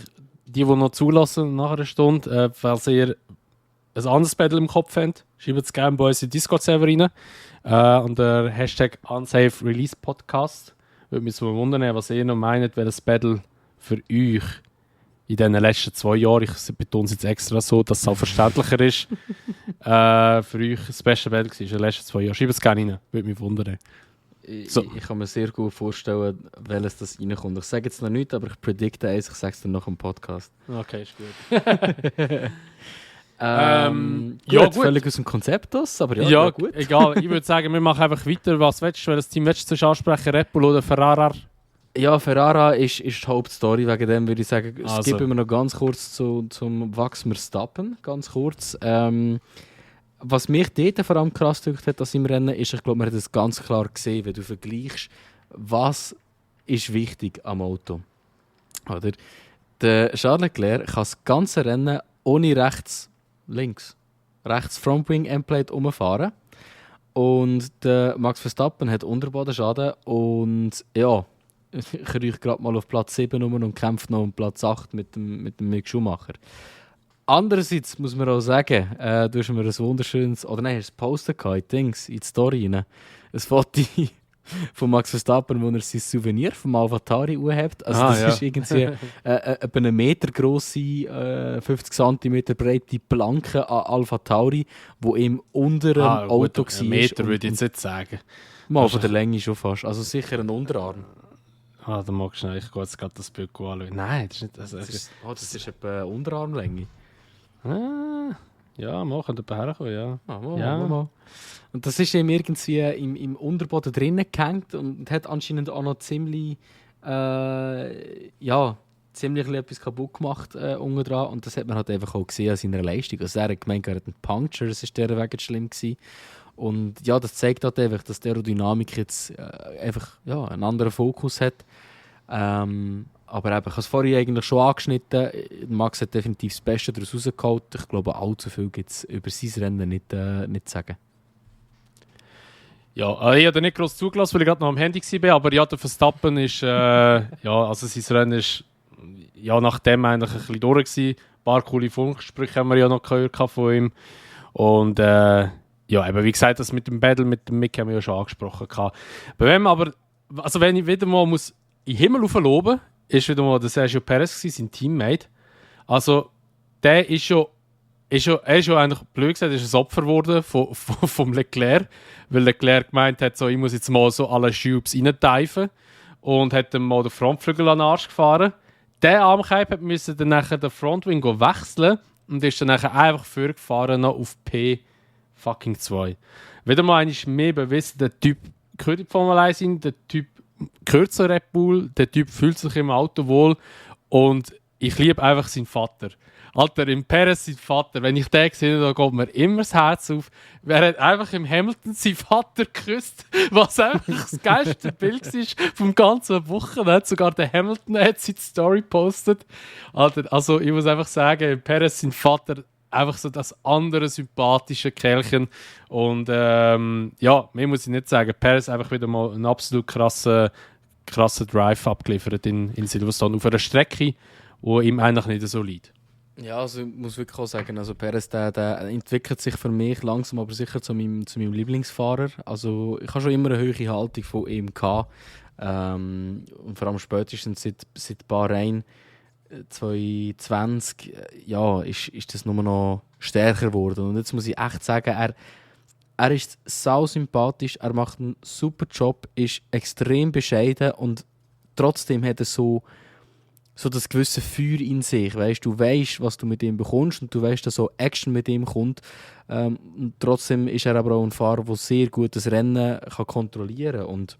die noch zulassen nach einer Stunde, falls ihr ein anderes Battle im Kopf habt, schreibt es gerne bei uns in den Discord-Server rein. Unter Hashtag UnsafeReleasePodcast. Würde mich so wundern, was ihr noch meint, welches Battle für euch in den letzten 2 Jahren, ich betone es jetzt extra so, dass es auch verständlicher ist, für euch das beste Battle war in den letzten 2 Jahren. Schreibt es gerne rein, würde mich wundern. So. Ich kann mir sehr gut vorstellen, welches das reinkommt. Ich sage jetzt noch nichts, aber ich predikte eins, ich sage es dann noch im Podcast. Okay, ist gut. Gut, völlig aus dem Konzept aus, aber ja gut. Egal. Ich würde sagen, wir machen einfach weiter. Was willst du? Welches Team willst du ansprechen? Red Bull oder Ferrari? Ja, Ferrari ist die Hauptstory, wegen dem würde ich sagen, Also. skippen wir noch ganz kurz zum Max Verstappen, ganz kurz. Was mich dort vor allem krass gedrückt hat, im Rennen, ist, ich glaube, man hat es ganz klar gesehen, wenn du vergleichst, was ist wichtig am Auto. Oder? Der Charles Leclerc kann das ganze Rennen ohne rechts Frontwing Endplate umfahren. Und der Max Verstappen hat Unterbodenschaden und ja, ich reiche gerade mal auf Platz 7 rum und kämpft noch um Platz 8 mit dem Mick Schumacher. Andererseits muss man auch sagen, du hast mir ein wunderschönes, oder nein, hast ein Poster gehabt, in die Story rein. Ein Foto von Max Verstappen, wo er sein Souvenir vom AlphaTauri hat. Also das ist irgendwie etwa eine Meter grosse, 50 cm breite Planke an AlphaTauri, die im unteren Auto war. Ein Meter würde ich jetzt nicht sagen. Mal von der Länge schon fast. Also sicher ein Unterarm. Da magst du schnell, ich gehe jetzt gerade das Bild anschauen. Nein, das ist nicht... Das ist etwa Unterarmlänge. Ja, mal könnte jemand herkommen, ja. Mal. Und das ist ihm irgendwie im Unterboden drinnen gehängt und hat anscheinend auch noch ziemlich etwas kaputt gemacht unten dran. Und das hat man halt einfach auch gesehen an seiner Leistung. Also er hat gemeint, er hat einen Puncture, das war der Weg schlimm gewesen. Und ja, das zeigt halt einfach, dass die Aerodynamik jetzt einfach einen anderen Fokus hat. Aber eben, ich habe es vorhin eigentlich schon angeschnitten. Max hat definitiv das Beste daraus rausgeholt. Ich glaube, allzu viel gibt es über sein Rennen nicht zu sagen. Ja, ich habe nicht groß zugelassen, weil ich gerade noch am Handy war. Aber ja, der Verstappen ist... also sein Rennen ist nach dem eigentlich ein bisschen durch gewesen. Ein paar coole Funksprüche haben wir ja noch gehört von ihm. Und eben, wie gesagt, das mit dem Battle mit dem Mick haben wir ja schon angesprochen. Wenn ich wieder mal muss in den Himmel loben, ist wieder mal der Sergio Perez gewesen, sein Teammate. Also, der ist ja eigentlich blöd gesagt, ist ein Opfer geworden vom Leclerc, weil Leclerc gemeint hat, so, ich muss jetzt mal so alle Schubs reinteifen und hat dann mal den Frontflügel an den Arsch gefahren. Der Armkeib musste dann nachher den Frontwing wechseln und ist dann nachher einfach vorgefahren auf P2. Wieder mal einmal mehr bewiesen, der Typ gehört in die Formel 1 sein, der Typ gehört zu Red Bull, der Typ fühlt sich im Auto wohl und ich liebe einfach seinen Vater. Alter, im Perez sein Vater, wenn ich den sehe, da geht mir immer das Herz auf. Er hat einfach im Hamilton seinen Vater geküsst, was einfach das geilste Bild war vom ganzen Wochenende. Sogar der Hamilton hat seine Story gepostet. Alter, also ich muss einfach sagen, im Perez sein Vater einfach so das andere sympathische Kerlchen. Und mehr muss ich nicht sagen. Perez einfach wieder mal einen absolut krassen Drive abgeliefert in Silverstone auf einer Strecke, die ihm eigentlich nicht so liegt. Ja, also ich muss wirklich auch sagen, also Perez der entwickelt sich für mich langsam, aber sicher zu meinem Lieblingsfahrer. Also ich habe schon immer eine hohe Haltung von ihm gehabt. Und vor allem spätestens seit Bahrain 2020 ist das nur noch stärker geworden. Und jetzt muss ich echt sagen, er ist sau sympathisch, er macht einen super Job, ist extrem bescheiden und trotzdem hat er so das gewisse Feuer in sich. Weißt, du weißt, was du mit ihm bekommst und du weißt, dass so Action mit ihm kommt. Und trotzdem ist er aber auch ein Fahrer, der sehr gut das Rennen kann kontrollieren kann. Und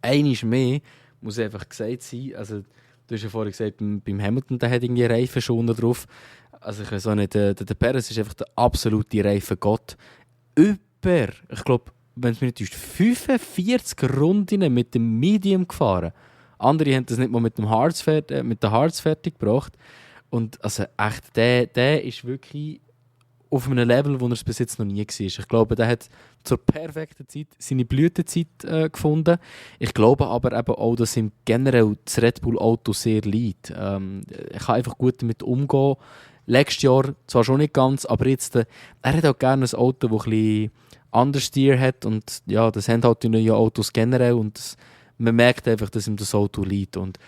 eines mehr muss einfach gesagt sein, also du hast ja vorhin gesagt, beim Hamilton, der hat irgendwie Reifen schon drauf. Also ich weiß auch nicht, der Perez ist einfach der absolute Reifengott. Ich glaube, wenn es mir nicht täuscht, 45 Runden mit dem Medium gefahren. Andere haben das nicht mal mit der Harz fertig gebracht. Und also echt, der ist wirklich auf einem Level, wo er es bis jetzt noch nie war. Ich glaube, der hat zur perfekten Zeit seine Blütezeit gefunden. Ich glaube aber eben auch, dass ihm generell das Red Bull Auto sehr liegt. Er kann einfach gut damit umgehen. Letztes Jahr zwar schon nicht ganz, aber jetzt, er hat auch gerne ein Auto, das ein bisschen anders Steer hat. Und ja, das haben halt die neuen Autos generell. Und man merkt einfach, dass ihm das Auto liegt. Und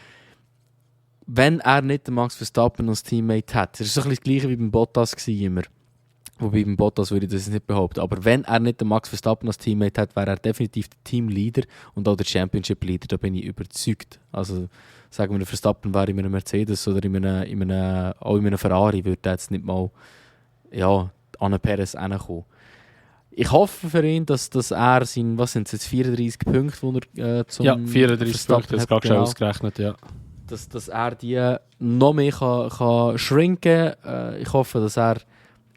wenn er nicht den Max Verstappen als Teammate hat, das ist so ein bisschen das Gleiche wie beim Bottas immer. Wobei beim Bottas würde ich das nicht behaupten. Aber wenn er nicht den Max Verstappen als Teammate hat, wäre er definitiv der Teamleader und auch der Championship-Leader. Da bin ich überzeugt. Also sagen wir, der Verstappen wäre in einem Mercedes oder in einem Ferrari, würde er jetzt nicht mal an einen Perez hinkommen. Ich hoffe für ihn, dass er sein, was sind es jetzt, 34 Punkte, die er zum Ja, 34 Verstappen Punkte, das hat, gerade schon genau. ausgerechnet, ja. Dass er die noch mehr kann schrinken kann. Ich hoffe, dass er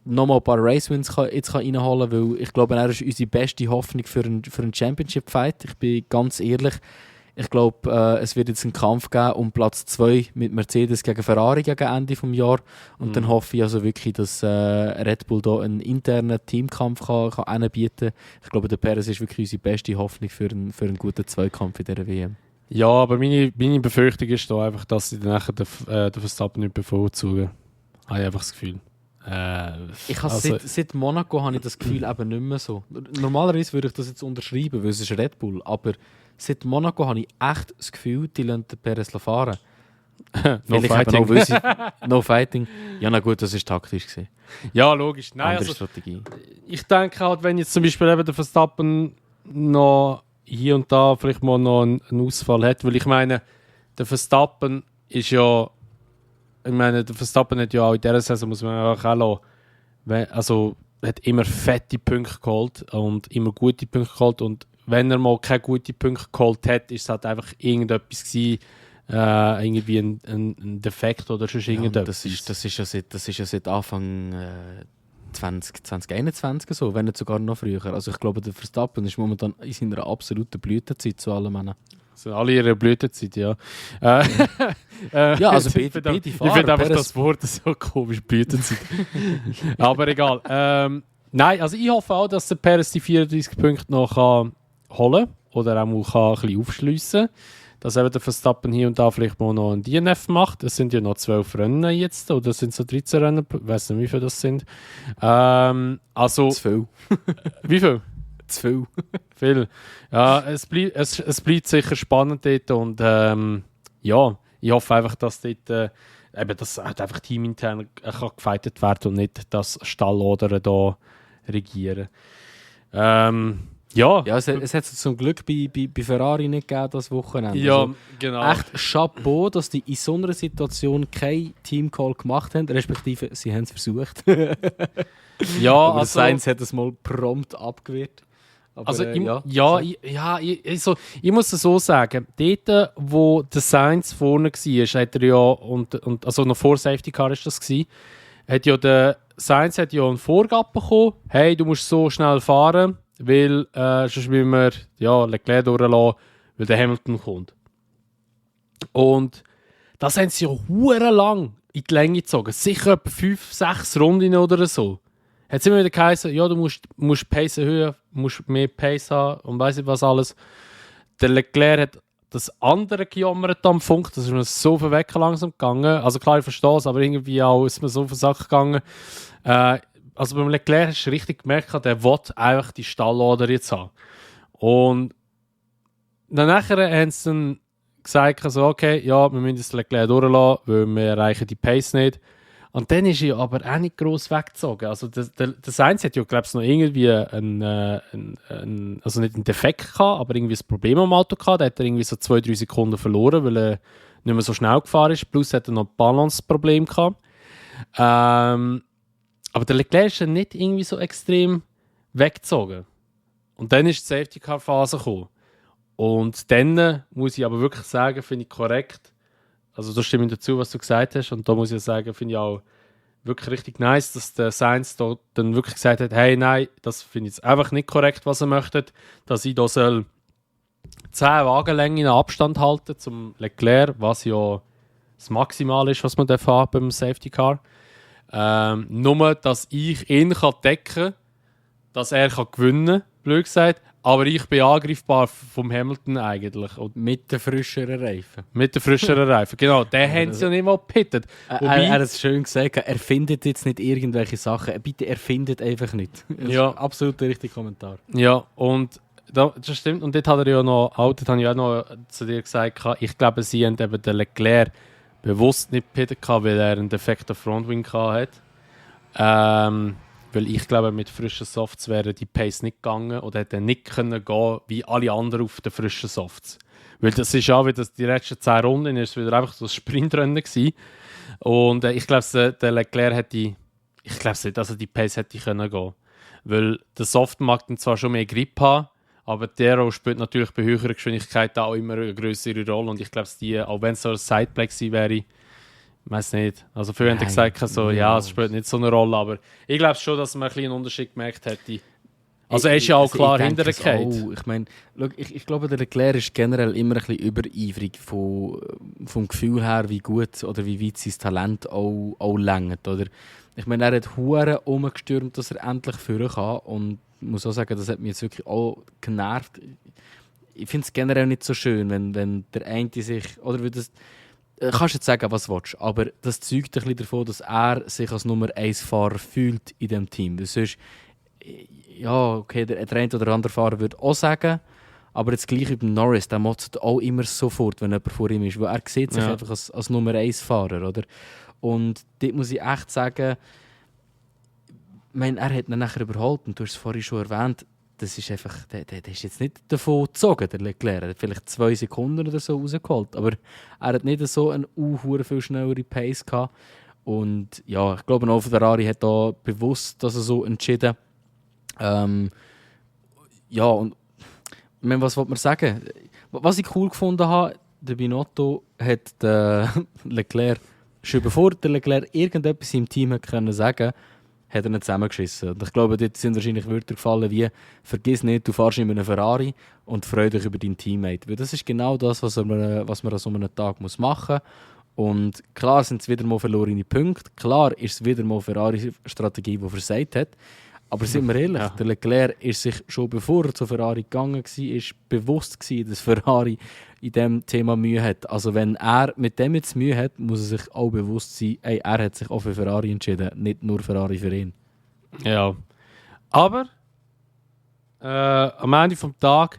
noch mal ein paar Race-Wins jetzt reinholen kann, weil ich glaube, er ist unsere beste Hoffnung für einen Championship-Fight. Ich bin ganz ehrlich. Ich glaube, es wird jetzt einen Kampf geben um Platz 2 mit Mercedes gegen Ferrari gegen Ende des Jahres. Und dann hoffe ich also wirklich, dass Red Bull da einen internen Teamkampf kann anbieten kann. Ich glaube, der Perez ist wirklich unsere beste Hoffnung für einen guten Zweikampf in dieser WM. Ja, aber meine Befürchtung ist da einfach, dass sie dann nachher den Verstappen nicht bevorzugen. Habe ich einfach das Gefühl. Ich habe seit Monaco habe ich das Gefühl eben nicht mehr so. Normalerweise würde ich das jetzt unterschreiben, weil es ist Red Bull, aber seit Monaco habe ich echt das Gefühl, die lassen den Perez fahren. No fighting. Auch, weil sie, no fighting. Ja, na gut, das war taktisch gewesen. Ja, logisch. Nein, Andere also, Strategie. ich denke halt, wenn jetzt zum Beispiel eben der Verstappen noch hier und da vielleicht mal noch einen Ausfall hat, weil ich meine, der Verstappen ist ja, der Verstappen hat ja auch in dieser Saison, muss man auch lassen, also hat immer fette Punkte geholt und immer gute Punkte geholt, und wenn er mal keine guten Punkte geholt hat, ist es halt einfach irgendetwas gewesen, irgendwie ein Defekt oder sonst irgendetwas. Das ist ja seit Anfang 2021 so, wenn nicht sogar noch früher. Also ich glaube, der Verstappen ist momentan in seiner absoluten Blütezeit zu allem Männern. So alle ihre Blütezeit, ja. Ja, also ich beide finde Fahrer. einfach das Wort so komisch, Blütezeit. Aber egal. Nein, also ich hoffe auch, dass der Perez die 34 Punkte noch kann holen oder auch mal ein bisschen aufschliessen, dass eben der Verstappen hier und da vielleicht mal noch ein DNF macht. Es sind ja noch 12 Rennen jetzt, oder sind es so 13 Rennen? Ich weiß nicht, wie viele das sind. Also, zu viel. wie viel? Zu viel. Viel. Ja, es bleibt sicher spannend dort, und ja, ich hoffe einfach, dass dort eben das halt einfach teamintern kann gefightet werden und nicht das Stallodern da regieren. Ja, Ja, es hat es zum Glück bei Ferrari nicht gegeben, das Wochenende. ja, Also, genau. echt Chapeau, dass die in so einer Situation keinen Teamcall gemacht haben, respektive sie haben es versucht. Ja, Aber also, Sainz hat es mal prompt abgewehrt. Aber, also ja. ich muss es so sagen, dort, wo der Sainz vorne war, hat er ja, und also noch vor Safety Car ist das gewesen, hat ja der Sainz hat ja eine Vorgabe bekommen, hey, du musst so schnell fahren, weil sonst müssen wir Leclerc durchlassen, weil der Hamilton kommt. Und das haben sie ja hure lang in die Länge gezogen, sicher etwa 5-6 Runden oder so. Hat es immer wieder geheißen, ja, du musst Pace erhöhen, musst mehr Pace haben und weiss nicht was alles. Der Leclerc hat das andere gejammert am Funk, das ist mir so viel weg langsam gegangen. Also klar, ich verstehe es, aber irgendwie auch ist mir so auf den Sack gegangen. Also beim Leclerc hast du richtig gemerkt, der will einfach die Stalllader jetzt haben. Und dann nachher haben sie dann gesagt, also, okay, ja, wir müssen das Leclerc durchlassen, weil wir erreichen die Pace nicht. Und dann ist er aber auch nicht gross weggezogen. Also der Sainz hat ja, glaube ich, noch irgendwie also nicht einen Defekt gehabt, aber irgendwie ein Problem am Auto gehabt. Da hat er irgendwie so 2-3 Sekunden verloren, weil er nicht mehr so schnell gefahren ist. Plus hat er noch ein Balance-Problem gehabt. Aber der Leclerc ist dann nicht irgendwie so extrem weggezogen. Und dann ist die Safety-Car-Phase gekommen. Und dann muss ich aber wirklich sagen, finde ich korrekt. Also da stimme ich dazu, was du gesagt hast. Und da muss ich sagen, finde ich auch wirklich richtig nice, dass der Sainz da dann wirklich gesagt hat, hey, nein, das finde ich jetzt einfach nicht korrekt, was er möchte. Dass ich da soll 10 Wagenlängen Abstand halten zum Leclerc, was ja das Maximale ist, was man haben beim Safety Car. Nur, dass ich ihn decken kann, dass er gewinnen kann, blöd gesagt. Aber ich bin angreifbar vom Hamilton eigentlich. Und Mit den frischeren Reifen. mit den frischeren Reifen, genau. Den haben sie ja nicht mal gepittet. Er hat es schön gesagt, er findet jetzt nicht irgendwelche Sachen. Bitte, er findet einfach nicht. Das Ja. ist absolut der richtige Kommentar. Ja, und das stimmt. Und dort hat er ja noch, dort habe ich auch noch zu dir gesagt, ich glaube, sie haben eben den Leclerc bewusst nicht gepittet, weil er einen defekten Frontwing hatte. Weil ich glaube, mit frischen Softs wäre die Pace nicht gegangen oder hätte nicht können gehen wie alle anderen auf den frischen Softs. Weil das ist ja wieder die letzten 10 Runden ist wieder einfach so ein Sprintrennen gewesen. Und ich glaube, der Leclerc hätte, ich glaube nicht, dass er die Pace hätte können gehen. weil der Soft mag dann zwar schon mehr Grip haben, aber der Aero spielt natürlich bei höherer Geschwindigkeit auch immer eine größere Rolle und ich glaube, auch wenn es so ein Sideplay gewesen wäre, ich weiß nicht. Also früher haben die gesagt, so, ja, es spielt nicht so eine Rolle, aber ich glaube schon, dass man ein bisschen einen Unterschied gemerkt hätte. Also er ist ja auch klar hinter der Kate. Ich meine, ich glaube, der Leclerc ist generell immer ein bisschen übereifrig vom Gefühl her, wie gut oder wie weit sein Talent auch lenkt, oder? Ich meine, er hat Huren umgestürmt, dass er endlich führen kann und ich muss auch sagen, das hat mich jetzt wirklich auch genervt. Ich finde es generell nicht so schön, wenn der eine sich, oder wie das, kannst jetzt sagen, was du willst, aber das zeugt ein bisschen davon, dass er sich als Nummer 1 Fahrer fühlt in diesem Team. Das ist, ja, okay, der eine oder andere Fahrer würde auch sagen, aber jetzt gleich über Norris, der motzt auch immer sofort, wenn jemand vor ihm ist, weil er sieht sich einfach als Nummer 1 Fahrer, oder? Und dort muss ich echt sagen, ich meine, er hat ihn nachher überholt und du hast es vorhin schon erwähnt, das ist einfach, der ist jetzt nicht davon gezogen, der Leclerc. Er hat vielleicht 2 Sekunden oder so rausgeholt, aber er hat nicht so eine viel schnellere Pace gehabt. Und ja, ich glaube auch Ferrari hat da bewusst das so entschieden. Ja, und ich meine, was wollte man sagen? Was ich cool gefunden habe, der Binotto hat den Leclerc, schon bevor der Leclerc irgendetwas im Team hat können sagen, hat er ihn zusammengeschissen. Und ich glaube, dort sind wahrscheinlich Wörter gefallen wie «Vergiss nicht, du fährst in einem Ferrari und freu dich über deinen Teammate». Weil das ist genau das, was man an so einem Tag machen muss. Und klar sind es wieder mal verlorene Punkte. Klar ist es wieder mal Ferrari-Strategie, die versagt hat. Aber sind wir ehrlich, der Leclerc ist sich schon bevor er zu Ferrari gegangen war, bewusst gewesen, dass Ferrari in diesem Thema Mühe hat. Also wenn er mit dem jetzt Mühe hat, muss er sich auch bewusst sein, ey, er hat sich auch für Ferrari entschieden, nicht nur Ferrari für ihn. Ja, aber am Ende des Tages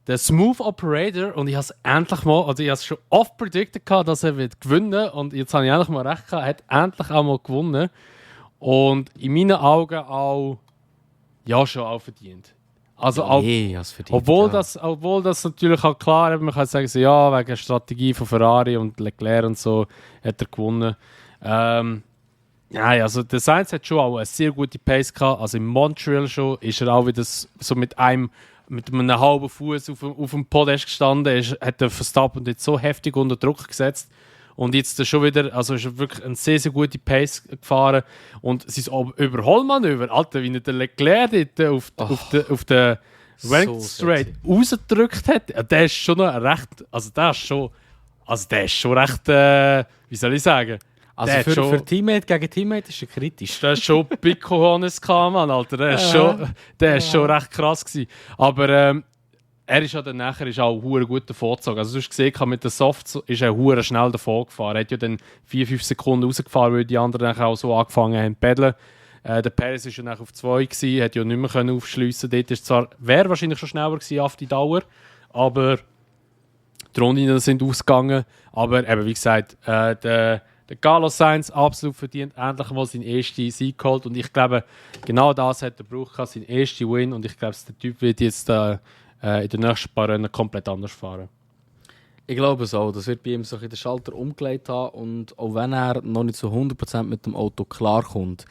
der Smooth Operator, und ich habe es endlich mal, also ich habe es schon oft predicted, dass er wird gewinnen und jetzt habe ich endlich mal recht gehabt, er hat endlich auch mal gewonnen. Und in meinen Augen auch, ja, schon auch verdient. Also ja, auch, verdient, obwohl das natürlich auch klar ist, man kann sagen, so, ja, wegen der Strategie von Ferrari und Leclerc und so hat er gewonnen. Ja, also der Sainz hat schon auch eine sehr gute Pace gehabt. Also in Montreal schon ist er auch wieder so mit einem halben Fuß auf dem Podest gestanden, hat der Verstappen jetzt so heftig unter Druck gesetzt. Und jetzt schon wieder, also ist er wirklich eine sehr, sehr gute Pace gefahren. Und sein Überholmanöver, Alter, wie er den Leclerc dort auf der Ranked Straight rausgedrückt hat, der ist schon noch recht, der ist schon recht, wie soll ich sagen? Also für Teammate gegen Teammate ist er kritisch. Der ist schon Picohones Mann, Alter. Der ist schon recht krass gewesen. Aber er ist ja dann nachher auch gut davon gezogen. Also du hast gesehen, mit den Softs ist er schnell davon gefahren. Er hat ja dann 4-5 Sekunden rausgefahren, weil die anderen nachher auch so angefangen haben zu paddeln. Der Perez war ja nachher auf 2 gewesen, hat ja nicht mehr aufschliessen. Dort wäre wahrscheinlich schon schneller gewesen auf die Dauer, aber die Runden sind ausgegangen. Aber eben, wie gesagt, der Carlos Sainz absolut verdient endlich mal seinen ersten Sieg geholt. Und ich glaube, genau das hat er gebraucht, seinen ersten Win. Und ich glaube, der Typ wird jetzt in den nächsten paar Rennen komplett anders fahren. Ich glaube es auch. Das wird bei ihm so den Schalter umgelegt haben. Und auch wenn er noch nicht zu 100% mit dem Auto klarkommt,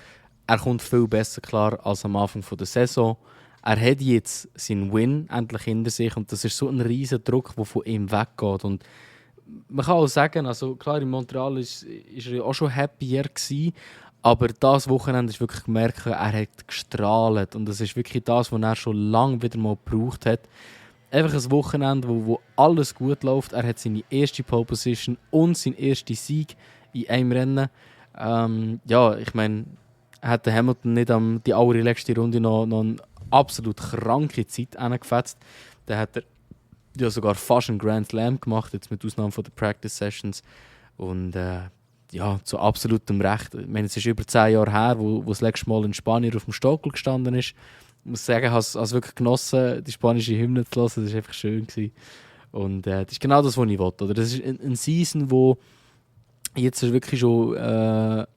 er kommt viel besser klar als am Anfang der Saison. Er hat jetzt seinen Win endlich hinter sich und das ist so ein riesen Druck, der von ihm weggeht. Und man kann auch sagen, also klar, in Montreal ist er ja auch schon happier gewesen, aber das Wochenende ist wirklich gemerkt, er hat gestrahlt und das ist wirklich das, was er schon lange wieder mal gebraucht hat. Einfach ein Wochenende, wo alles gut läuft. Er hat seine erste Pole Position und seinen ersten Sieg in einem Rennen. Ja, ich meine, hat der Hamilton nicht die allerletzte Runde noch eine absolut kranke Zeit angefetzt. Dann hat er ja sogar fast einen Grand Slam gemacht, jetzt mit Ausnahme von den Practice Sessions. Und ja, zu absolutem Recht. Ich meine, es ist über 10 Jahre her, wo das letzte Mal in Spanien auf dem Stockel gestanden ist. Ich muss sagen, ich habe es wirklich genossen, die spanische Hymne zu hören. Das war einfach schön gewesen. Und das ist genau das, was ich wollte. Oder? Das ist eine Season, wo jetzt wirklich schon mal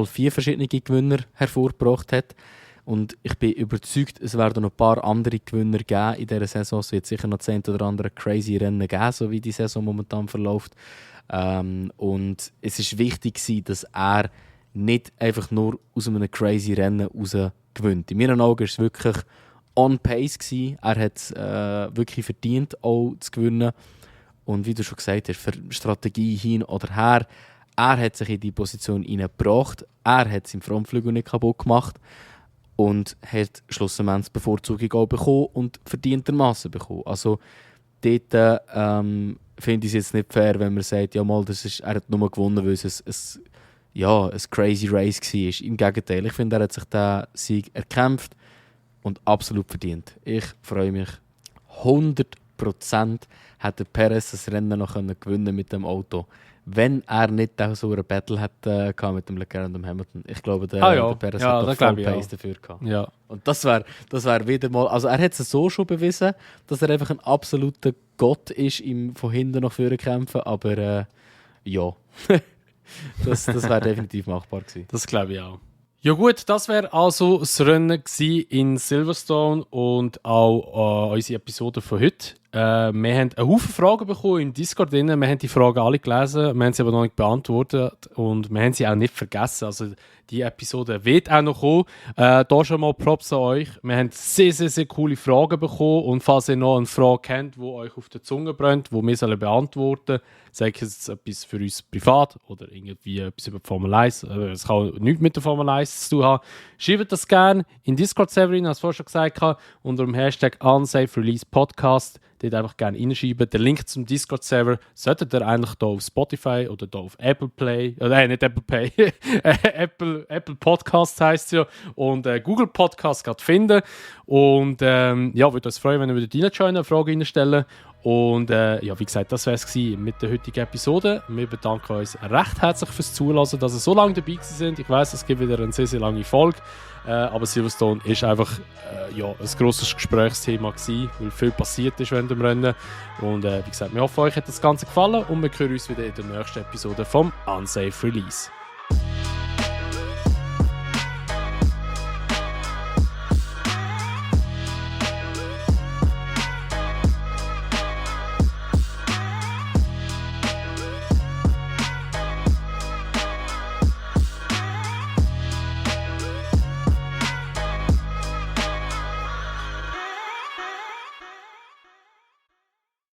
4 verschiedene Gewinner hervorgebracht hat. Und ich bin überzeugt, es werden noch ein paar andere Gewinner geben in dieser Saison. Es wird sicher noch 10 oder andere crazy Rennen geben, so wie die Saison momentan verläuft. Und es ist wichtig, dass er nicht einfach nur aus einem crazy Rennen raus gewinnt. In meinen Augen war es wirklich on pace gewesen. Er hat es wirklich verdient, auch zu gewinnen. Und wie du schon gesagt hast, für Strategie hin oder her, er hat sich in die Position hineingebracht, er hat es im Frontflügel nicht kaputt gemacht und hat schlussendlich die Bevorzugung auch bekommen und verdientermassen bekommen. Also dort finde ich es jetzt nicht fair, wenn man sagt, ja mal, er hat nur gewonnen, weil es ein crazy Race war. Im Gegenteil, ich finde, er hat sich diesen Sieg erkämpft und absolut verdient. Ich freue mich 100%, hätte Perez das Rennen noch gewinnen mit dem Auto, wenn er nicht so eine Battle hätte mit dem Leclerc und dem Hamilton. Ich glaube, der Perez hat doch voll Pace dafür gehabt. Ja. Und das wär wieder mal... Also er hat es so schon bewiesen, dass er einfach ein absoluter Gott ist, ihm von hinten nach vorne kämpfen, aber ja, das wäre definitiv machbar gewesen. Das glaube ich auch. Ja gut, das wäre also das Rennen in Silverstone und auch unsere Episode von heute. Wir haben einen Haufen Fragen bekommen im Discord drin. Wir haben die Fragen alle gelesen, wir haben sie aber noch nicht beantwortet und wir haben sie auch nicht vergessen. Also die Episode wird auch noch kommen. Da schon mal Props an euch. Wir haben sehr, sehr, sehr coole Fragen bekommen und falls ihr noch eine Frage kennt, die euch auf der Zunge brennt, die wir beantworten sollen, sage ich jetzt etwas für uns privat oder irgendwie etwas über die Formel 1. Es kann nichts mit der Formel 1 zu tun haben. Schreibt das gerne in Discord-Server rein, als ich vorher schon gesagt habe, unter dem Hashtag UnsafeReleasePodcast. Dort einfach gerne reinschreiben. Der Link zum Discord-Server solltet ihr eigentlich hier auf Spotify oder hier auf Apple Play, nicht Apple Play, Apple Podcasts heisst es ja, und Google Podcasts gerade finden. Und würde uns freuen, wenn ihr wieder reinjoinen, eine Frage reinstellen. Und wie gesagt, das wäre es mit der heutigen Episode. Wir bedanken uns recht herzlich fürs Zuhören, dass ihr so lange dabei sind. Ich weiss, es gibt wieder eine sehr, sehr lange Folge. Aber Silverstone ist einfach ein grosses Gesprächsthema gewesen, weil viel passiert ist während dem Rennen. Und wie gesagt, wir hoffen, euch hat das Ganze gefallen und wir hören uns wieder in der nächsten Episode vom Unsafe Release.